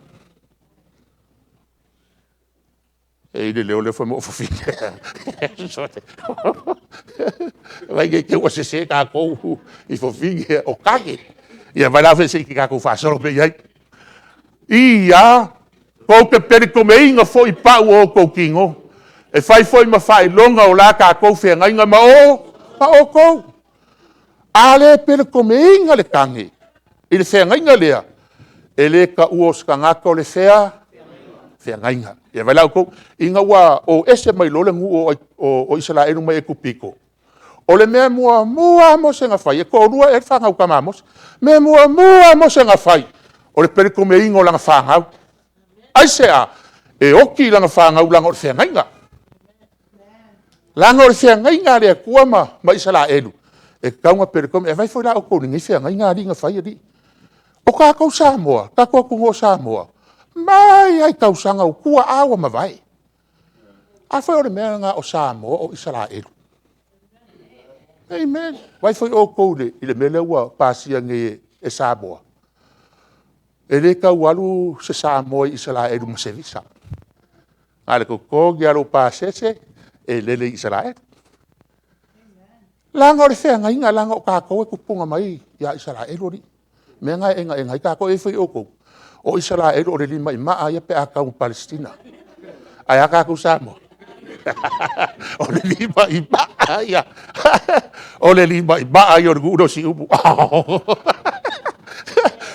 Speaker 1: E i ai le leo lea fai mai o fafine. Vaai ne i te i ua sese tatou i fafine, o tane. Ia vaai la se i tatou faasolo pea i ai. I a, tou te pelekomeina foi pau o outou tino, e fai foi ma faailoga o la tatou feagaiga ma outou. A le pelekomeina le tane i le feagaiga lea, e le taua o se tagata o le feagaiga. Ia vaai la outou, ina ua o ese mai loa le nuu o Isaraelu mai Aikupito, o le mea muamua a Mose na fai, e toalua ea le fanau a tama a Mose. O le mea muamua a Mose na fai, o le pelekomeina o lana fanau. Aisea? E oti i lana fanau leaga o le feagaiga. Leaga o le feagaiga a le Atua ma Isaraelu, e tatau ona pelekome. Vaai foi la outou i lenei feagaiga a alii na fai alii. O tatou Samoa, tatou atunuu o Samoa, mai lava i tausaga ua tuaa ua mavae. A foi o le mea lena o Samoa o Isaraelu. Amen. Vaai foi outou i le mea lea ua pasia nei e Samoa, e le tau alu se Samoa i Isaraelu ma se visa. Na o le totogi lava o lou pasese e lele i Isaraelu. Leaga o le feagaiga leaga o tatou e tupuga mai ia Isaraelu alii. O le mea lena e egaega ai tatou. E iloa foi e outou, o Isaraelu o le lima i maa ia pe a tau ma Palesitina. Ae a tatou Samoa? O le lima i maa ia, o le lima i maa ia o le nuu lea o Siumu.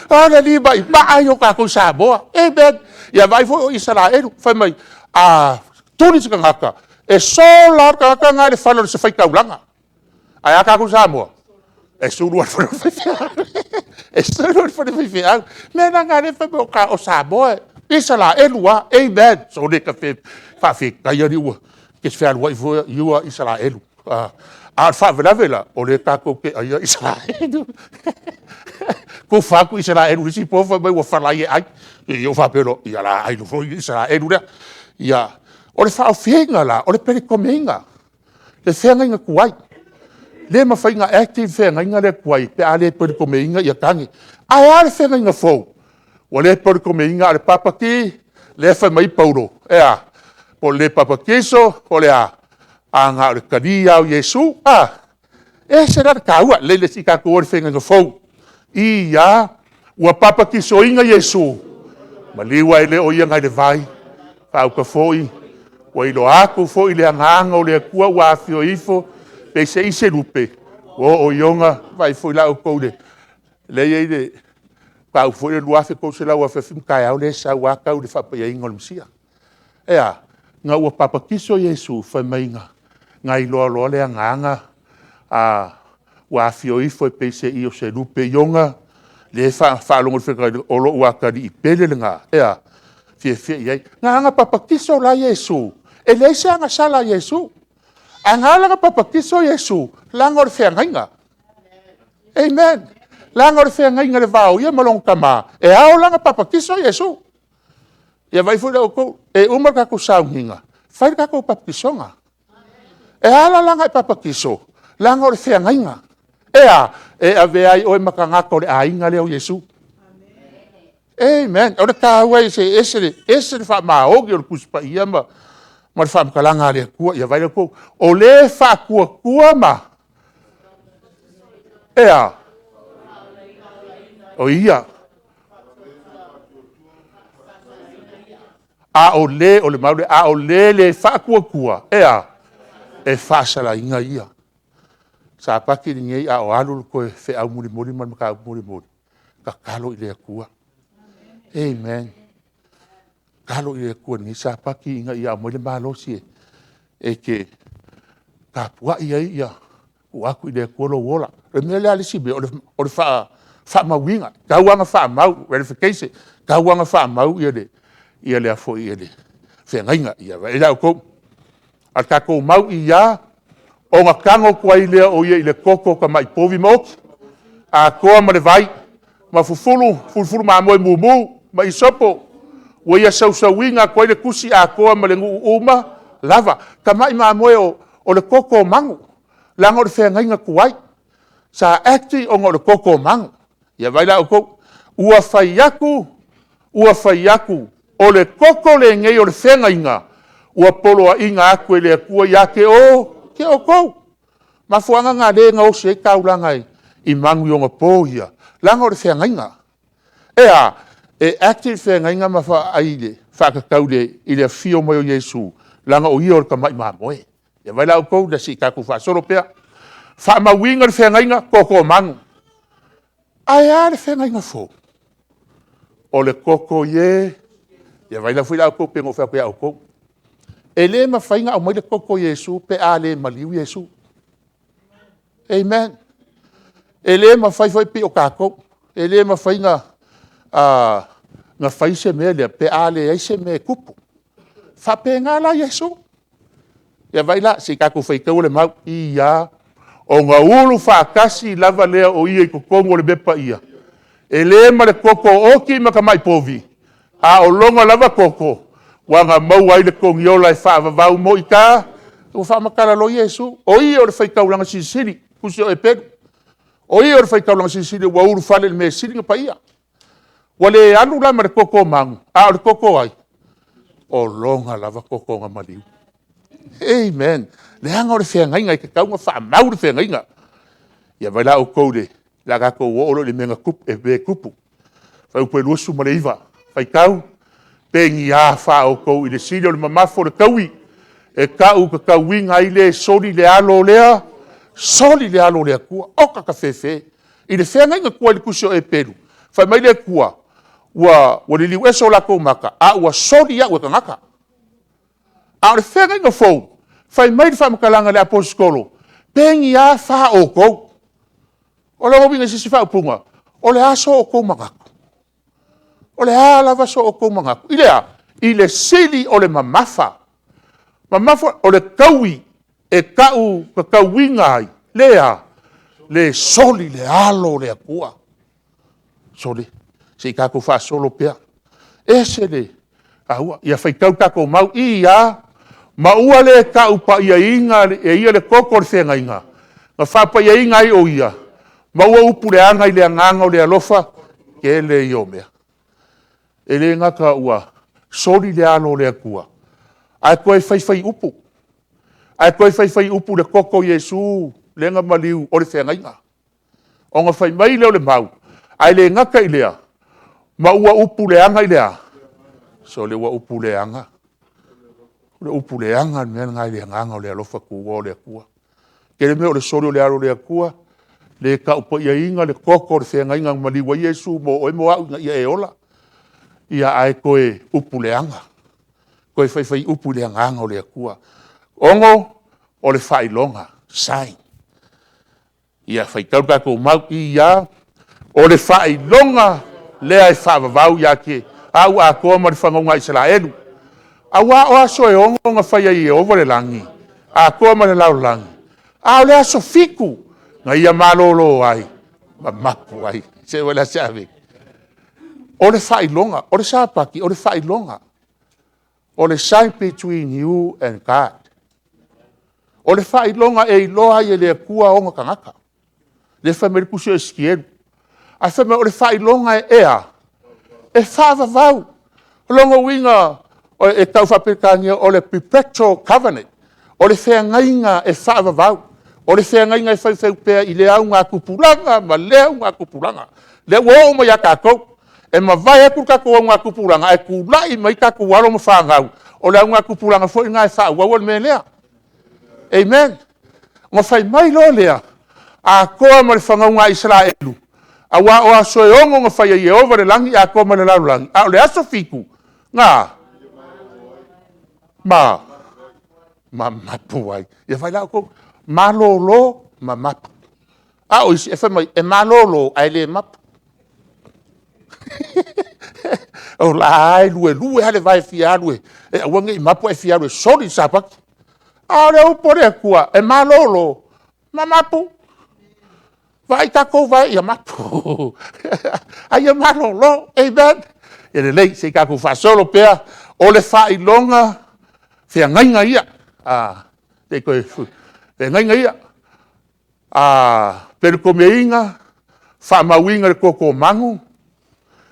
Speaker 1: O le lima i maa ia o tatou Samoa. Amen. Ia vaai foi o Isaraelu, fai mai a tuli se tagata, e sola lava le tagata lena i le fale o se faitaulaga. Ae a tatou Samoa? E sulu lava i le fale o le faifeau. E sulu i le fale o le faifeau. O le mea la lena fai mai o Samoa, Isaraelu a, amen. Sole faafetai Alii ua e te fealuai foi, you are Isaraelu. A o le faalavelave la, o lea tatou te aia Isaraelu. Tufa atu Isaraelu i le isi po fai mai ua falai e ai. Ia ou faapea loa, ia o le a ai loa le Isaraelu lea. Ia, o le faaofiina la, o le pelekomeina, le feagaiga tuai. E le mafai ona active le feagaiga lea tuai pe a le pelekomeina tane. Ae a le feagaiga fou? Ua le pelekomeina a o le lea e fai mai ai Paulo, e a? Po o le le papatiso po o le a? Ae na o le tali lava o Iesu a? E ese la le taua, lelei se i tatou o i le feagaiga fou. I a, ua papatisoina Iesu, maliu ae le o ia nai le vai, faauta foi, ua iloa atu foi le Agaga o le Atua ua afio ifo peiseai se lupe, ua oo i ona… Vaai foi la outou i le… lea e i ai le mataupu foi lea i le 2300 afiafi ma taeao lea e sau lava tau i le faapaiaina o le Mesia. E a? Ina ua papatiso Iesu, fai mai na iloa loa le Agaga ua afio ifo peiseai o se lupe i ona Lea e faalogo i le fetalaiga, o lou atalii pele lena, e a? E fiafia i ai. Na ona papatiso la Iesu, e leai se agasala a Iesu. Ae na ala ona papatiso Iesu, leaga o le feagaiga. Amen. Leaga o le feagaiga i le va o ia ma lona Tama, e ao la ona papatiso Iesu. Ia vaai foi la outou, e uma le tatou sauniga, fai le tatou papatisoga. E ala la ona e papatiso, leaga o le feagaiga. E a? E avea ai oe ma tagata o le aiga lea o Iesu. Amen. O le taua ia, e ese le faamaoni o le Tusi Paia ma le faamatalaga a le Atua. Ia vaai la outou, o le faatuatua ma, e a? O ia. A o le, o le mau lea, a o le le faatuatua, e a? E faasalaina ia. Sapati lenei a o alu le toe feau mulimuli ma le mataupu mulimuli, tatalo i le Atua. Amen. Tatalo i le Atua i lenei Sapati ina ia aumai le malosi e te tapuai ai tuu atu i le Atua lou ola. O le mea lea le isi mea, o le faamauina, e tatau lava ona faamau, verification. E tatau lava ona faamau le feagaiga. Ia vaai la outou. A o le tatou mau i ia, ona tago atu ai lea o ia i le toto o tamai povi maoti, atoa ma le vai ma fufulu fulufulu mamoe mumu ma isopo, ua ia sausauina atu ai le tusi atoa ma le nuu uma lava. Tamai mamoe o le toto o manu, leaga o le feagaiga tuai, sa act ona o le toto o manu. Ia vaai la outou, ua fai atu, ua fai atu, o le toto lenei o le feagaiga ua poloaiina atu e le Atua ia te outou. Mafuaaga lena o lea e gaosi ai taulaga i manu i onapo ia, leaga o le feagaiga. E a? E act le feagaiga ma vaai faatatau i le afio mai o Iesu, leaga o ia o le tamai mamoe. Ia vaai la outou, se i tatou faasolo pea. Faamauina le feagaiga, toto o manu. Ae a le feagaiga fou? O le toto o Ie, ia vaai foi la outou pei ona ou fai atu ia outou. E le mafai ona aumai le toto o Iesu pe a le maliu Iesu. Amen. E le mafai foi pei o tatou, e le mafai ona fai se mea lea pe a leai se mea e tupu. E faapena la Iesu. Ia vaai la, se i tatou faitaua le mau. I a, ona ulu faatasi lava lea o ia i totonu o le mea paia, e le ma le toto oti ma tamai povi, a o lona lava toto ua na maua ai le togiola e faavavau mo i ta. Ua faamatala loa Iesu, o ia o le faitaulaga silisili, tusi o Eperu. O ia o le faitaulaga silisili ua ulufale i le mea e sili ona paia. Ua le alu la ma le toto o manu, a o le toto o ai? O lona lava toto na maliu. Amen. Leaga o le feagaiga e tatau ona faamau le feagaiga. Ia vaai la outou o le a tatou oo loa i le mea e tupu. Fuaiupu 29, faitau, pengia fa outou i le sili o le mamafa o le taui e tau tatauina ai le e soli le alo o le soli le alo o le Atua. Oka tafefe! I le feagaiga tuai i le tusi o Eperu, fai mai le Atua, ua liliu ese o latou mata, a ua soli au e tagata. A o le feagaiga fou, fai mai le faamatalaga a le Aposetolo, penia fa outou. O lona uiga i se isi faaupuga, o le a so outou manatu? O le a lava so outou manatu? I le a? I le sili o le mamafa. Mamafa, o le taui e tau tatauina ai le a? Le soli le alo o le Atua. Sole, se i tatou faasolo pea. E ese le taua. Ia faitau le tatou mau, i a, ma ua le tau paiaina e ia le toto o le feagaiga, na faapaiaina ai o ia, ma ua upu leaga i le agaga o le alofa, tele ia o mea. E le gata ua soli le alo o le Atua, ae toe faifai upu, ae toe faifai upu i le toto o Iesu lea na maliu o le feagaiga. Ona fai mai lea o le mau, ae le gata i lea, ma ua upu leaga i le a? Sole ua upu leaga. O le upu leaga le mea lena i le agaga o le alofa tunoa o le Atua. Tele mea o le soli o le alo o le Atua, le taupaiaina le toto o le feagaiga na maliu ai Iesu mo oe ma au ina ia e ola, ia ae toe upu leaga, toe faifai upu i le agaga o le Atua. 6, o le faailoga, sign. Ia faitau le tatou mau, i a, O le faailoga lea e faavavau ia te au atoa ma le fanauga a Isaraelu. Aua o aso e 6 na fai ai e Ieova le lagi atoa ma le lalolagi, a o le aso 7 na ia malolo ai ma mapu ai. Se i meaane se amene. O le faailoga, o le Sapati o le faailoga. O le sign between you and God. O le faailoga e iloa ai e le Atua ona tagata. Lea e fai mai le tusi o Esikielu. Ae fai mai o le faailoga e a? E faavavau. O lona uiga e tau faa-Peretania o le perpetual covenant. O le feagaiga e faavavau. O le feagaiga e faufau pea i lea augatupulaga ma lea augatupulaga. Lea ua oo mai ia tatou. E mavae atu le tatou augatupulaga, ae tulai mai tatou alo ma fanau, o le augatupulaga foi lena e faaauaua le mea lea. Amen. Ona fai mai loa lea, atoa ma le fanauga a Isaraelu, aua o aso e 6 na fai ai e Ieova le lagi atoa ma le lalolagi, a o le aso 7, na a? Ma mapu ai. Ia vaai la outou, malolo ma mapu. A o isi e fai mai e malolo ae le mapu. O la e lava e luelue le vae e fia alu e aua ne i mapu ae fia alu e soli le Sapati. A o le upu a le Atua, e malolo ma mapu. Vaai tatou vae ia mapu, a ia malolo. Amen. Ia lelei, se i tatou faasolo pea. O le faailoga feagaiga ia, feagaiga ia. Perekomeina, faamauina i le toto o manu,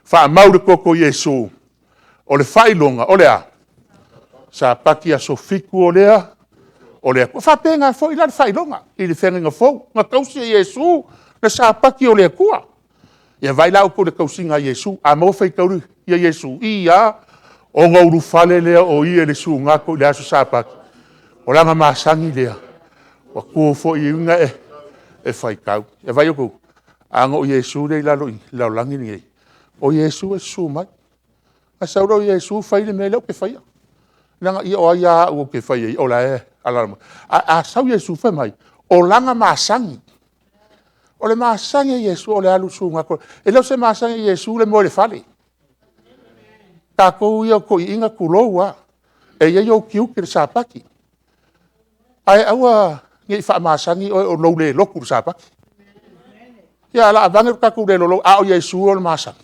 Speaker 1: faamau i le toto o Iesu. O le faailoga o le a? Sapati aso 7 o lea o le Atua. E faapena foi la le faailoga i le feagaiga fou, na tausi e Iesu le Sapati o le Atua. Ia vaai la outou i le tausiga a Iesu, a maua faitauli ia Iesu, ia, ona ulufale lea o ia i le sugato i le aso Sapati, o lana masani lea, ua tu foi i luga e faitau. Ia vaai outou, ana o Iesu lea e i lalo i le lalolagi lenei, o Iesu e susu mai. Ona sau lea o Iesu fai le mea lea ou te faia. Leaga o ai lava au ou te faia ia o la e alaala mai. Ae a sau Iesu fai mai o lana masani. O le masani o Iesu o le alu i le sugato. E le o se masani a Iesu le moe i le fale. O tatou ia o toeaiina tulou lava, e i ai ou tiute i le Sapati. Ae aua ne i faamasani oe o lou le lotu i le Sapati. Ia o le a aveane lo tatou le lolotu, a o Iesu o le masani.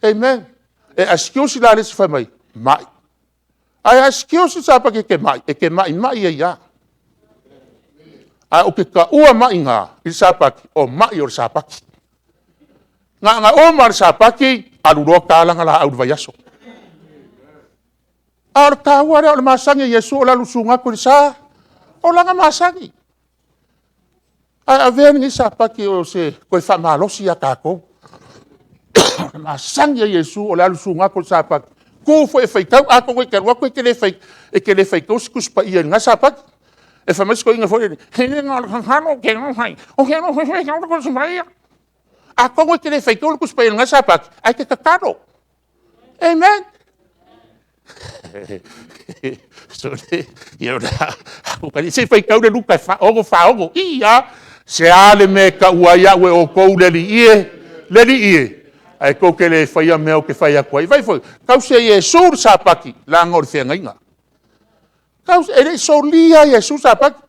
Speaker 1: Amen. E excuse la le isi fai mai, mai. Ae a excuse le Sapati e te mai, e te maimai ai lava. Ae ou te taua mai na i le Sapati, o mai o le Sapati. Na ona uma lava o le Sapati, alu loa ta lana laau i le vaiaso. A o le taua lea o le masani o Iesu o le alu i le sugato i le sa, o lana masani. Ae avea lenei Sapati o se toe faamalosi ia tatou. O le masani o Iesu o le alu sugato i le Sapati, tu foi e faitau. Atonu e te alu atu e te le faitaua se Tusi Paia i lena Sapati. E fai mai si toeaina foi lele, Atonu e te le faitaua le Tusi Paia i lena Sapati, ae te tatalo. Amen. Sole, ia se i faitau le Luka 6, 46. I a, se a le mea e taua ai au e outou le alii e, le alii e, ae tou te le faia mea ou te fai atu ai. Vaai foi, tausi e Iesu le Sapati leaga o le feagaiga. E le i solia lava e Iesu le Sapati.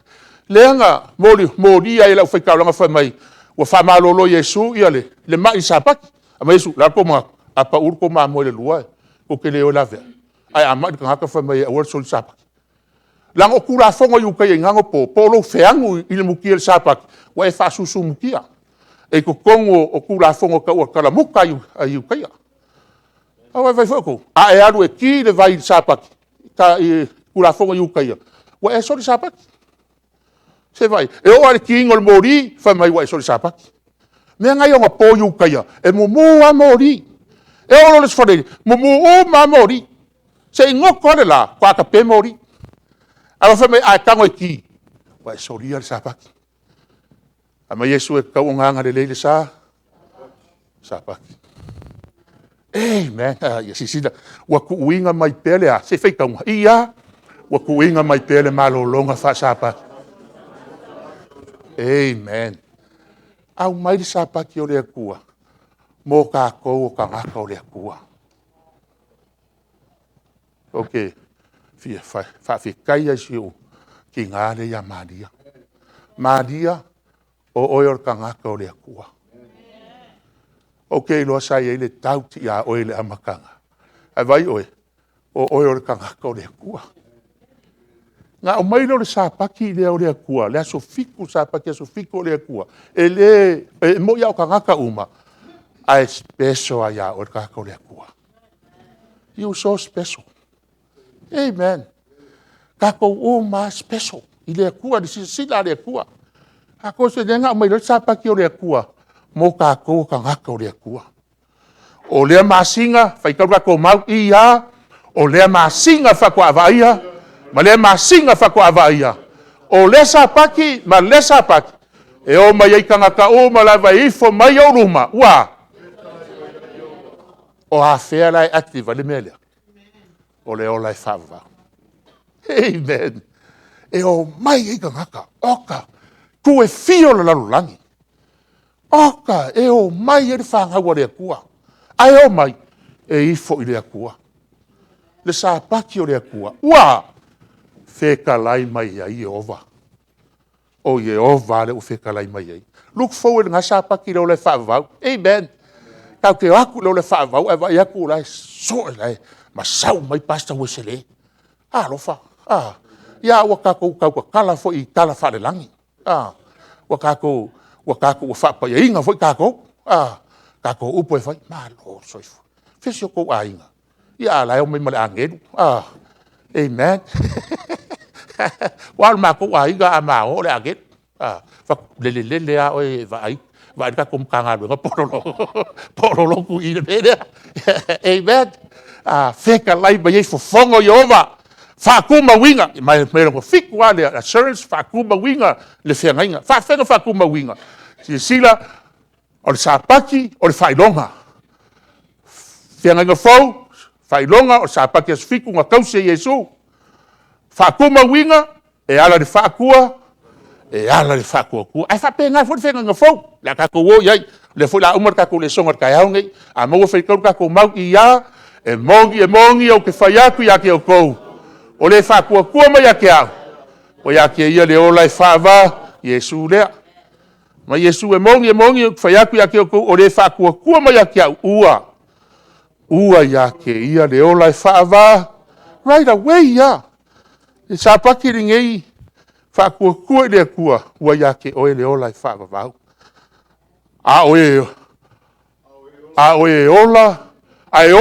Speaker 1: Lea na molia ai e le aufaigaluega fai mai ua faamalolo e Iesu le mai i le Sapati. Fai mai Iesu, o le a le tou manatu? A pau le tou mamoe i le 2 tou te le o e laveai? Ae a mai le tagata fai mai e aua le soli le Sapati. Leaga o Tulafono a Iutaia i na ona po, po o lou feagu i le mutia i le Sapati, ua e faasusumutia. E i totonu o Tulafono e tau o Talamuta a Iutaia. Aua vaai foi outou, a e alu e ki le vai i le Sapati i Tulafono a Iutaia, ua e soli le Sapati. Se i vaai, e oo lava i le kiina o le moli, fai mai ua e soli Sapati. O mea na i onapo i Utaia, e mumu lava moli. E oo loa i le Aso Faraile, mumu uma lava moli, seia goto lava le la faatoa tape moli. Ae fai mai a e tago e ki, ua e solia le Sapati. Fai mai Iesu e tatau ona agalelei i le sa, Sapati. Amen. Ia silasila, ua tuuina mai pea le a? Se faitauga. I a, ua tuuina mai pea le malologa faa-Sapati. Amen. Aumai le Sapati o le Atua mo tatou o tagata o le Atua. Ou te fia faafetai lava i si ou tina lea ia Maria. Maria, o oe o le tagata o le Atua. Ou te iloa sa i ai le doubt ia oe i le amataga, ae vaai oe, o oe o le tagata o le Atua. Ona aumai lea o le Sapati lea o le Atua, le aso 7, Sapati aso 7 o le Atua, e le, e moni lava o tagata uma, ae special lava ia oe le tagata o le Atua. You so special. Amen. O tatou uma lava e special i le Atua, i le silasila a le Atua. Lea na aumai loa le Sapati o le Atua mo tatou o tagata o le Atua. O lea masina, faitau le tatou mau, i, a, o lea masina faatoa vaaia ma lea masina faatoa vaaia, o lea Sapati ma lea Sapati, e omai ai tagata uma lava e ifo mai i ou luma, ua a? O afea la e active ai le mea lea? O le ola e faavavau. Amen. E omai ai tagata, oka, itu e fia o le lalolagi. Oka, e omai ai le fanau a le Atua, ae omai e ifo i le Atua. Le Sapati o le Atua, ua a? Fetalai mai ai Ieova. O Ieova lea ua fetalai mai ai. Look forward i lena Sapati i le ola e faavavau. Amen. Tatou te o atu i le ola e faavavau ae vaai atu o la e soe, o la e masau mai Pastor Uesele. Alolofa, a, ia ua tatou tautatala foi i tala faale-lagi. A, ua tatou faapaiaina foi tatou, a tatou upu e fai, malo le soifua. O fea si o outou aiga? Ia a o la e omai ma le agelu. Amen. Aua o le matou aiga a ma o, o le agelu. Fai atu, lele lele lava oe e vaai le tatou Matagaluega po o lolotu i i le mea lea. Amen. Fetalai mai ai fofoga o Ieova, faatumauina. Ma o lona 7 lava lea, assurance, faatumauina le feagaiga. E faapefea ona faatumauina? Silasila, o le Sapati o le faailoga, feagaiga fou, faailoga o le Sapati aso 7 na tausi e Iesu. Faatumauina e ala i le faatua, e ala i le faatuatua. Ae faapena foi le feagaiga fou, o le a tatou o i ai. O lea foi o le a uma le tatou lesona i le taeao lenei. A maua faitau le tatou mau, i, a, e moni, e moni, ou te fai atu ia te outou, o le faatuatua mai ia te au, ua ia te ia le ola e faava. O Iesu lea. Fai mai Iesu, e moni, e moni, ou te fai atu ia te outou, o le faatuatua mai ia te au, ua ia te ia le ola e faava. Right away lava. O le Sapati lenei, faatuatua i le Atua ua ia te oe le ola e faavavau. A o e ola, ae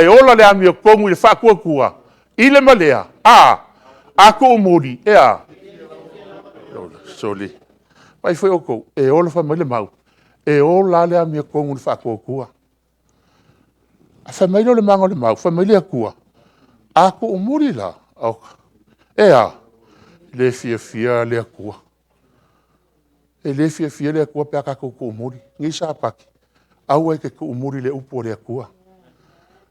Speaker 1: ola le amiotonu i le faatuatua i le ma lea, a, a tuumuli, e a? Sole, vaai foi outou, e ola, fai mai le mau, e ola lava le amiotonu i le faatuatua. Ae fai mai lea o le maga o le mau, fai mai le Atua, a tuumuli la, oka, e a? E le fiafia le Atua. E le fiafia le Atua pe a tatou tuumuli. Lenei Sapati, aua e te tuumuli i le upu a le Atua,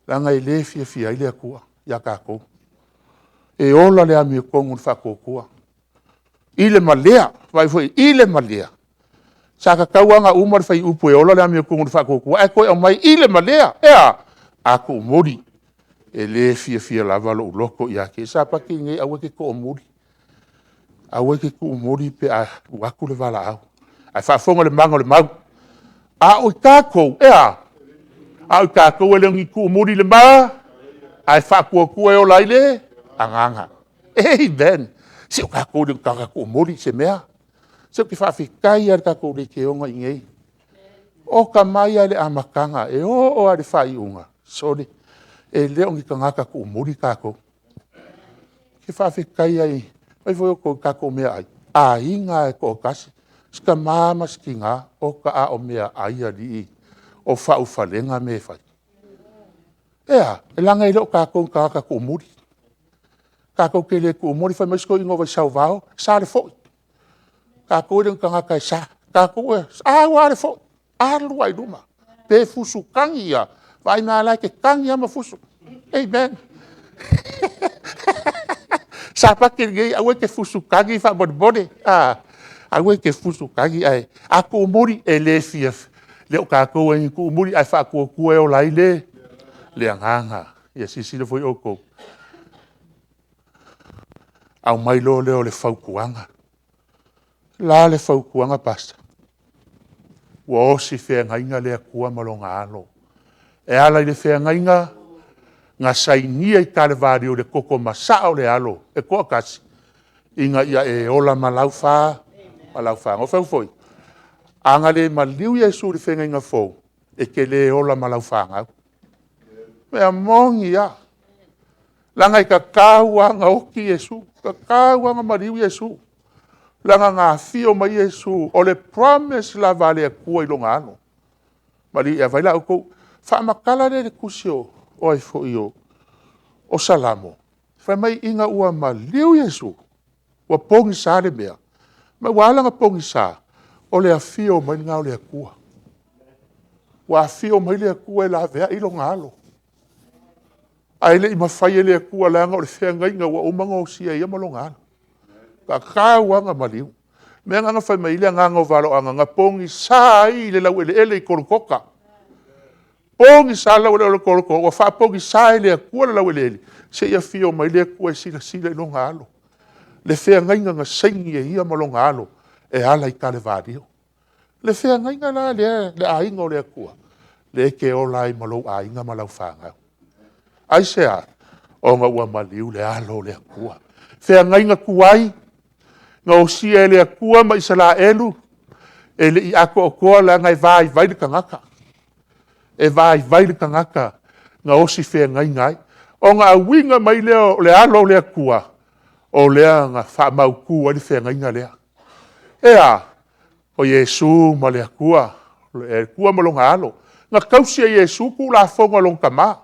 Speaker 1: leaga e le fiafia ai le Atua ia tatou. E ola le amiotonu i le faatuatua, i le ma lea, vaai foi i le ma lea. Sa tatau lava ona uma le fuaiupu e ola le amiotonu i le faatuatua, ae toe aumai i le ma lea, e a? A tuumuli, e le fiafia lava lou loto ia te ia. Sapati lenei aua e te toomuli, aua e te tuumuli pe a alu atu le valaau. Ae faafofoga i le maga o le mau. A o tatou, e a? A o tatou e le o ni tuumuli i le ma, ae faatuatua e ola ai le agaga. Amen. Se o tatou e le o ni tagata tuumuli i se mea. Se ou te faafetai lava i le tatou leitioga i inei. Oka mai lava i le amataga e oo lava i le faaiuga, sole, e le o ni tagata tuumuli tatou. Ou te faafetai ai, vaai foi outou i tatou meaai, aiga lava e toatasi, si tama ma si tina, oka a o meaai alii, o faaufalega mea e fai. E a? Leaga e le o tatou o tagata tuumuli. Tatou te le tuumuli. Fai mai si toeaina o Vaisauvaoa sa le foi. Tatou e le o ni tagata e sa, tatou e alu lava le foi, alu lava i luma. Pe fusu tagi lava, vaai mai lava o la e te tagi lava ma fusu. Amen. Sapati lenei aua e te fusu tagi faamolemole. Aua e te fusu tagi ae a tuumuli, e le fia, le o tatou e ni tuumuli, ae faatuatua e ola ai le agaga. Ia silasila foi outou. Aumai loa lea o le fautuaga. O le a le fautuaga Pastor? Ua osi feagaiga le Atua ma lona alo. E ala i le feagaiga na sainia i Kalevalio i le toto masaa o le alo e toatasi, ina ia e ola ma lau fanau. Ou fai atu foi, a na le maliu Iesu i le feagaiga fou, e te le ola ma lau fanau. O le mea moni lava, leaga e tatau lava ona oti Iesu, e tatau lava ona maliu Iesu, leaga na afio mai Iesu, o le promise lava a le Atua i lona alo. Malie vaai la outou, faamatala lea i le tusi o ai foi o Salamo, fai mai ina ua maliu Iesu, ua pogisa le mea. Ma ua ala ona pogisa, o le afio mai lena o le Atua. Ua afio mai le Atua e laveai lona alo. Ae le i mafai e le Atua leaga o le feagaiga ua uma ona osia e ia ma lona alo. E tatau lava ona maliu. O le mea lena na fai mai ai le agaga o valoaga na pogisa ai i le laueleele i Kolokoта. Pogisa le laueleele o Kolokoта ua faapogisa e le Atua le laueleele se i afio mai le Atua e silasila i lona alo, le feagaiga na saini e ia ma lona alo e ala i Kalevalio. Le feagaiga la lea le aiga o le Atua, lea e te ola ai ma lou aiga ma lau fanau. Aisea? Ona ua maliu le alo o le Atua. Feagaiga tuai na osia e le Atua ma Isaraelu, e le i atoatoa leaga e vaivai le tagata. E vaivai le tagata na osi feagaiga ai. Ona auina mai lea o le alo o le Atua, o lea na faamautu ai le feagaiga lea. E a? O Iesu ma le Atua, o le Atua ma lona alo. Na tausi e Iesu Tulafono a lona tama.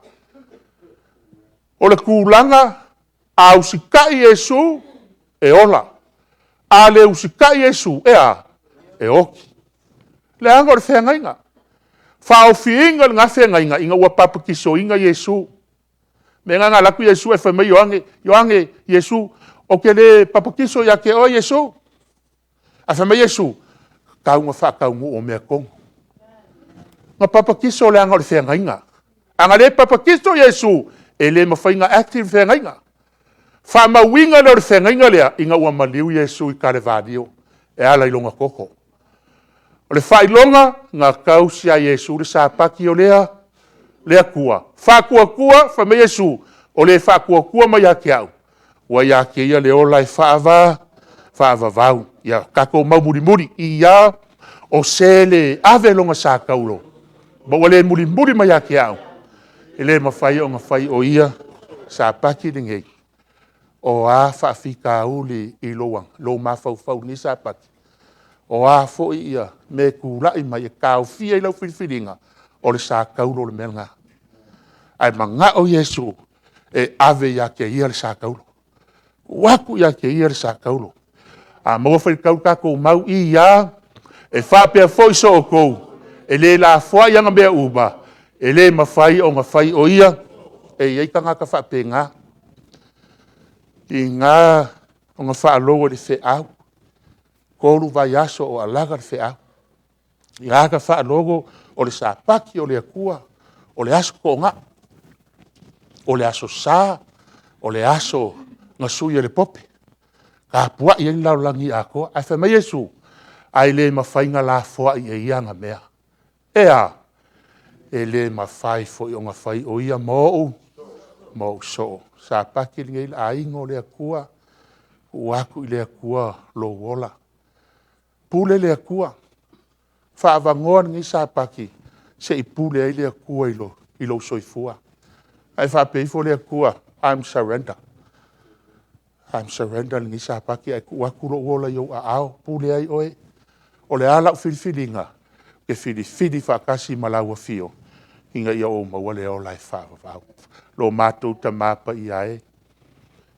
Speaker 1: O le tulaga a usitai Iesu, e ola. A le usitai Iesu, e a? E oti. Leaga o le feagaiga. Faaofiina o lena feagaiga ina ua papatisoina Iesu. O le mea lena na alu atu Iesu ae fai mai Ioane, Ioane, Iesu, ou te le papatiso ia te oe Iesu. Ae fai mai Iesu, e tatau ona faataunuu amiotonu. Na papatiso leaga o le feagaiga. A na le papatiso Iesu, e le mafai ona active le feagaiga. Faamauina lea o le feagaiga lea, ina ua maliu Iesu i Kalevalio e ala i lona toto. O le faailoga, na tausi lava e Iesu le Sapati o le Atua, faatuatua, fai mai Iesu, o le faatuatua mai ia te au, ua ia te ia le ola e faavavau. Ia tatou mau mulimuli, ia o se e le ave lona sa taulo, ma ua le mulimuli mai ia te au, e le mafai ona fai o ia Sapati lenei. O a faafitauli i lou mafaufau i lenei Sapati, o a foi mea e tulai mai e taofia ai lau filifiliga, o le sa taulo le mea lena. Ae manao Iesu e ave ia te ia le sa taulo, tuu atu ia te ia le sa taulo. A maua faitau le tatou mau, ia, e faapea foi so outou, e le lafoai aga mea uma, e le mafai ona fai o ia. E i ai tagata faapena, tiga ona faalogo i le feau, 3 vaiaso o alaga le feau, tiga ona faalogo o le Sapati o le Atua, o le Aso Toonai, o le Aso Sa, o le aso na sui ai le pope, tapuai ai le lalolagi atoa. Ae fai mai Iesu, ae le mafai ona lafoai e ia ana mea. E a? E le mafai foi ona fai o ia ma ou soo. Sapati lenei le aiga o le Atua, tuu atu i le Atua lou ola. Pule le Atua, faaavanoa lenei Sapati se i pule ai le Atua i lou soifua. Ae faapea ifo le Atua, I'm surrender, I'm surrender lenei Sapati ae tuu atu lou ola i ou aao e pule ai oe. O le a lau filifiliga? Ou te filifili faatasi ma lau afio ina ia ou maua le ola e faavavau. Lo matou Tama Paia e,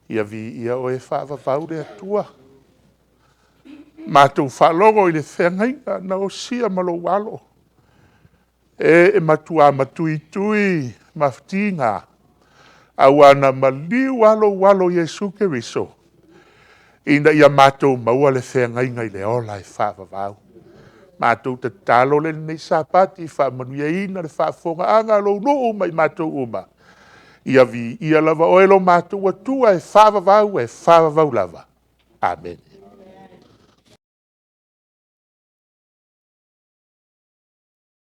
Speaker 1: ia viia Oe e faavavau le Atua. Matou faalogo i le feagaiga na osia ma lou Alo, e matua matuitui ma tiga, aua na maliu lava lou Alo o Iesu Keriso. Ina ia matou maua le feagaiga i le ola e faavavau. Matou tatalo le lenei Sapati, faamanuiaina le faafofogaaga a lou nuu ma i matou uma. Ia viia lava oe lo matou Atua e faavavau e faavavau lava. Amene.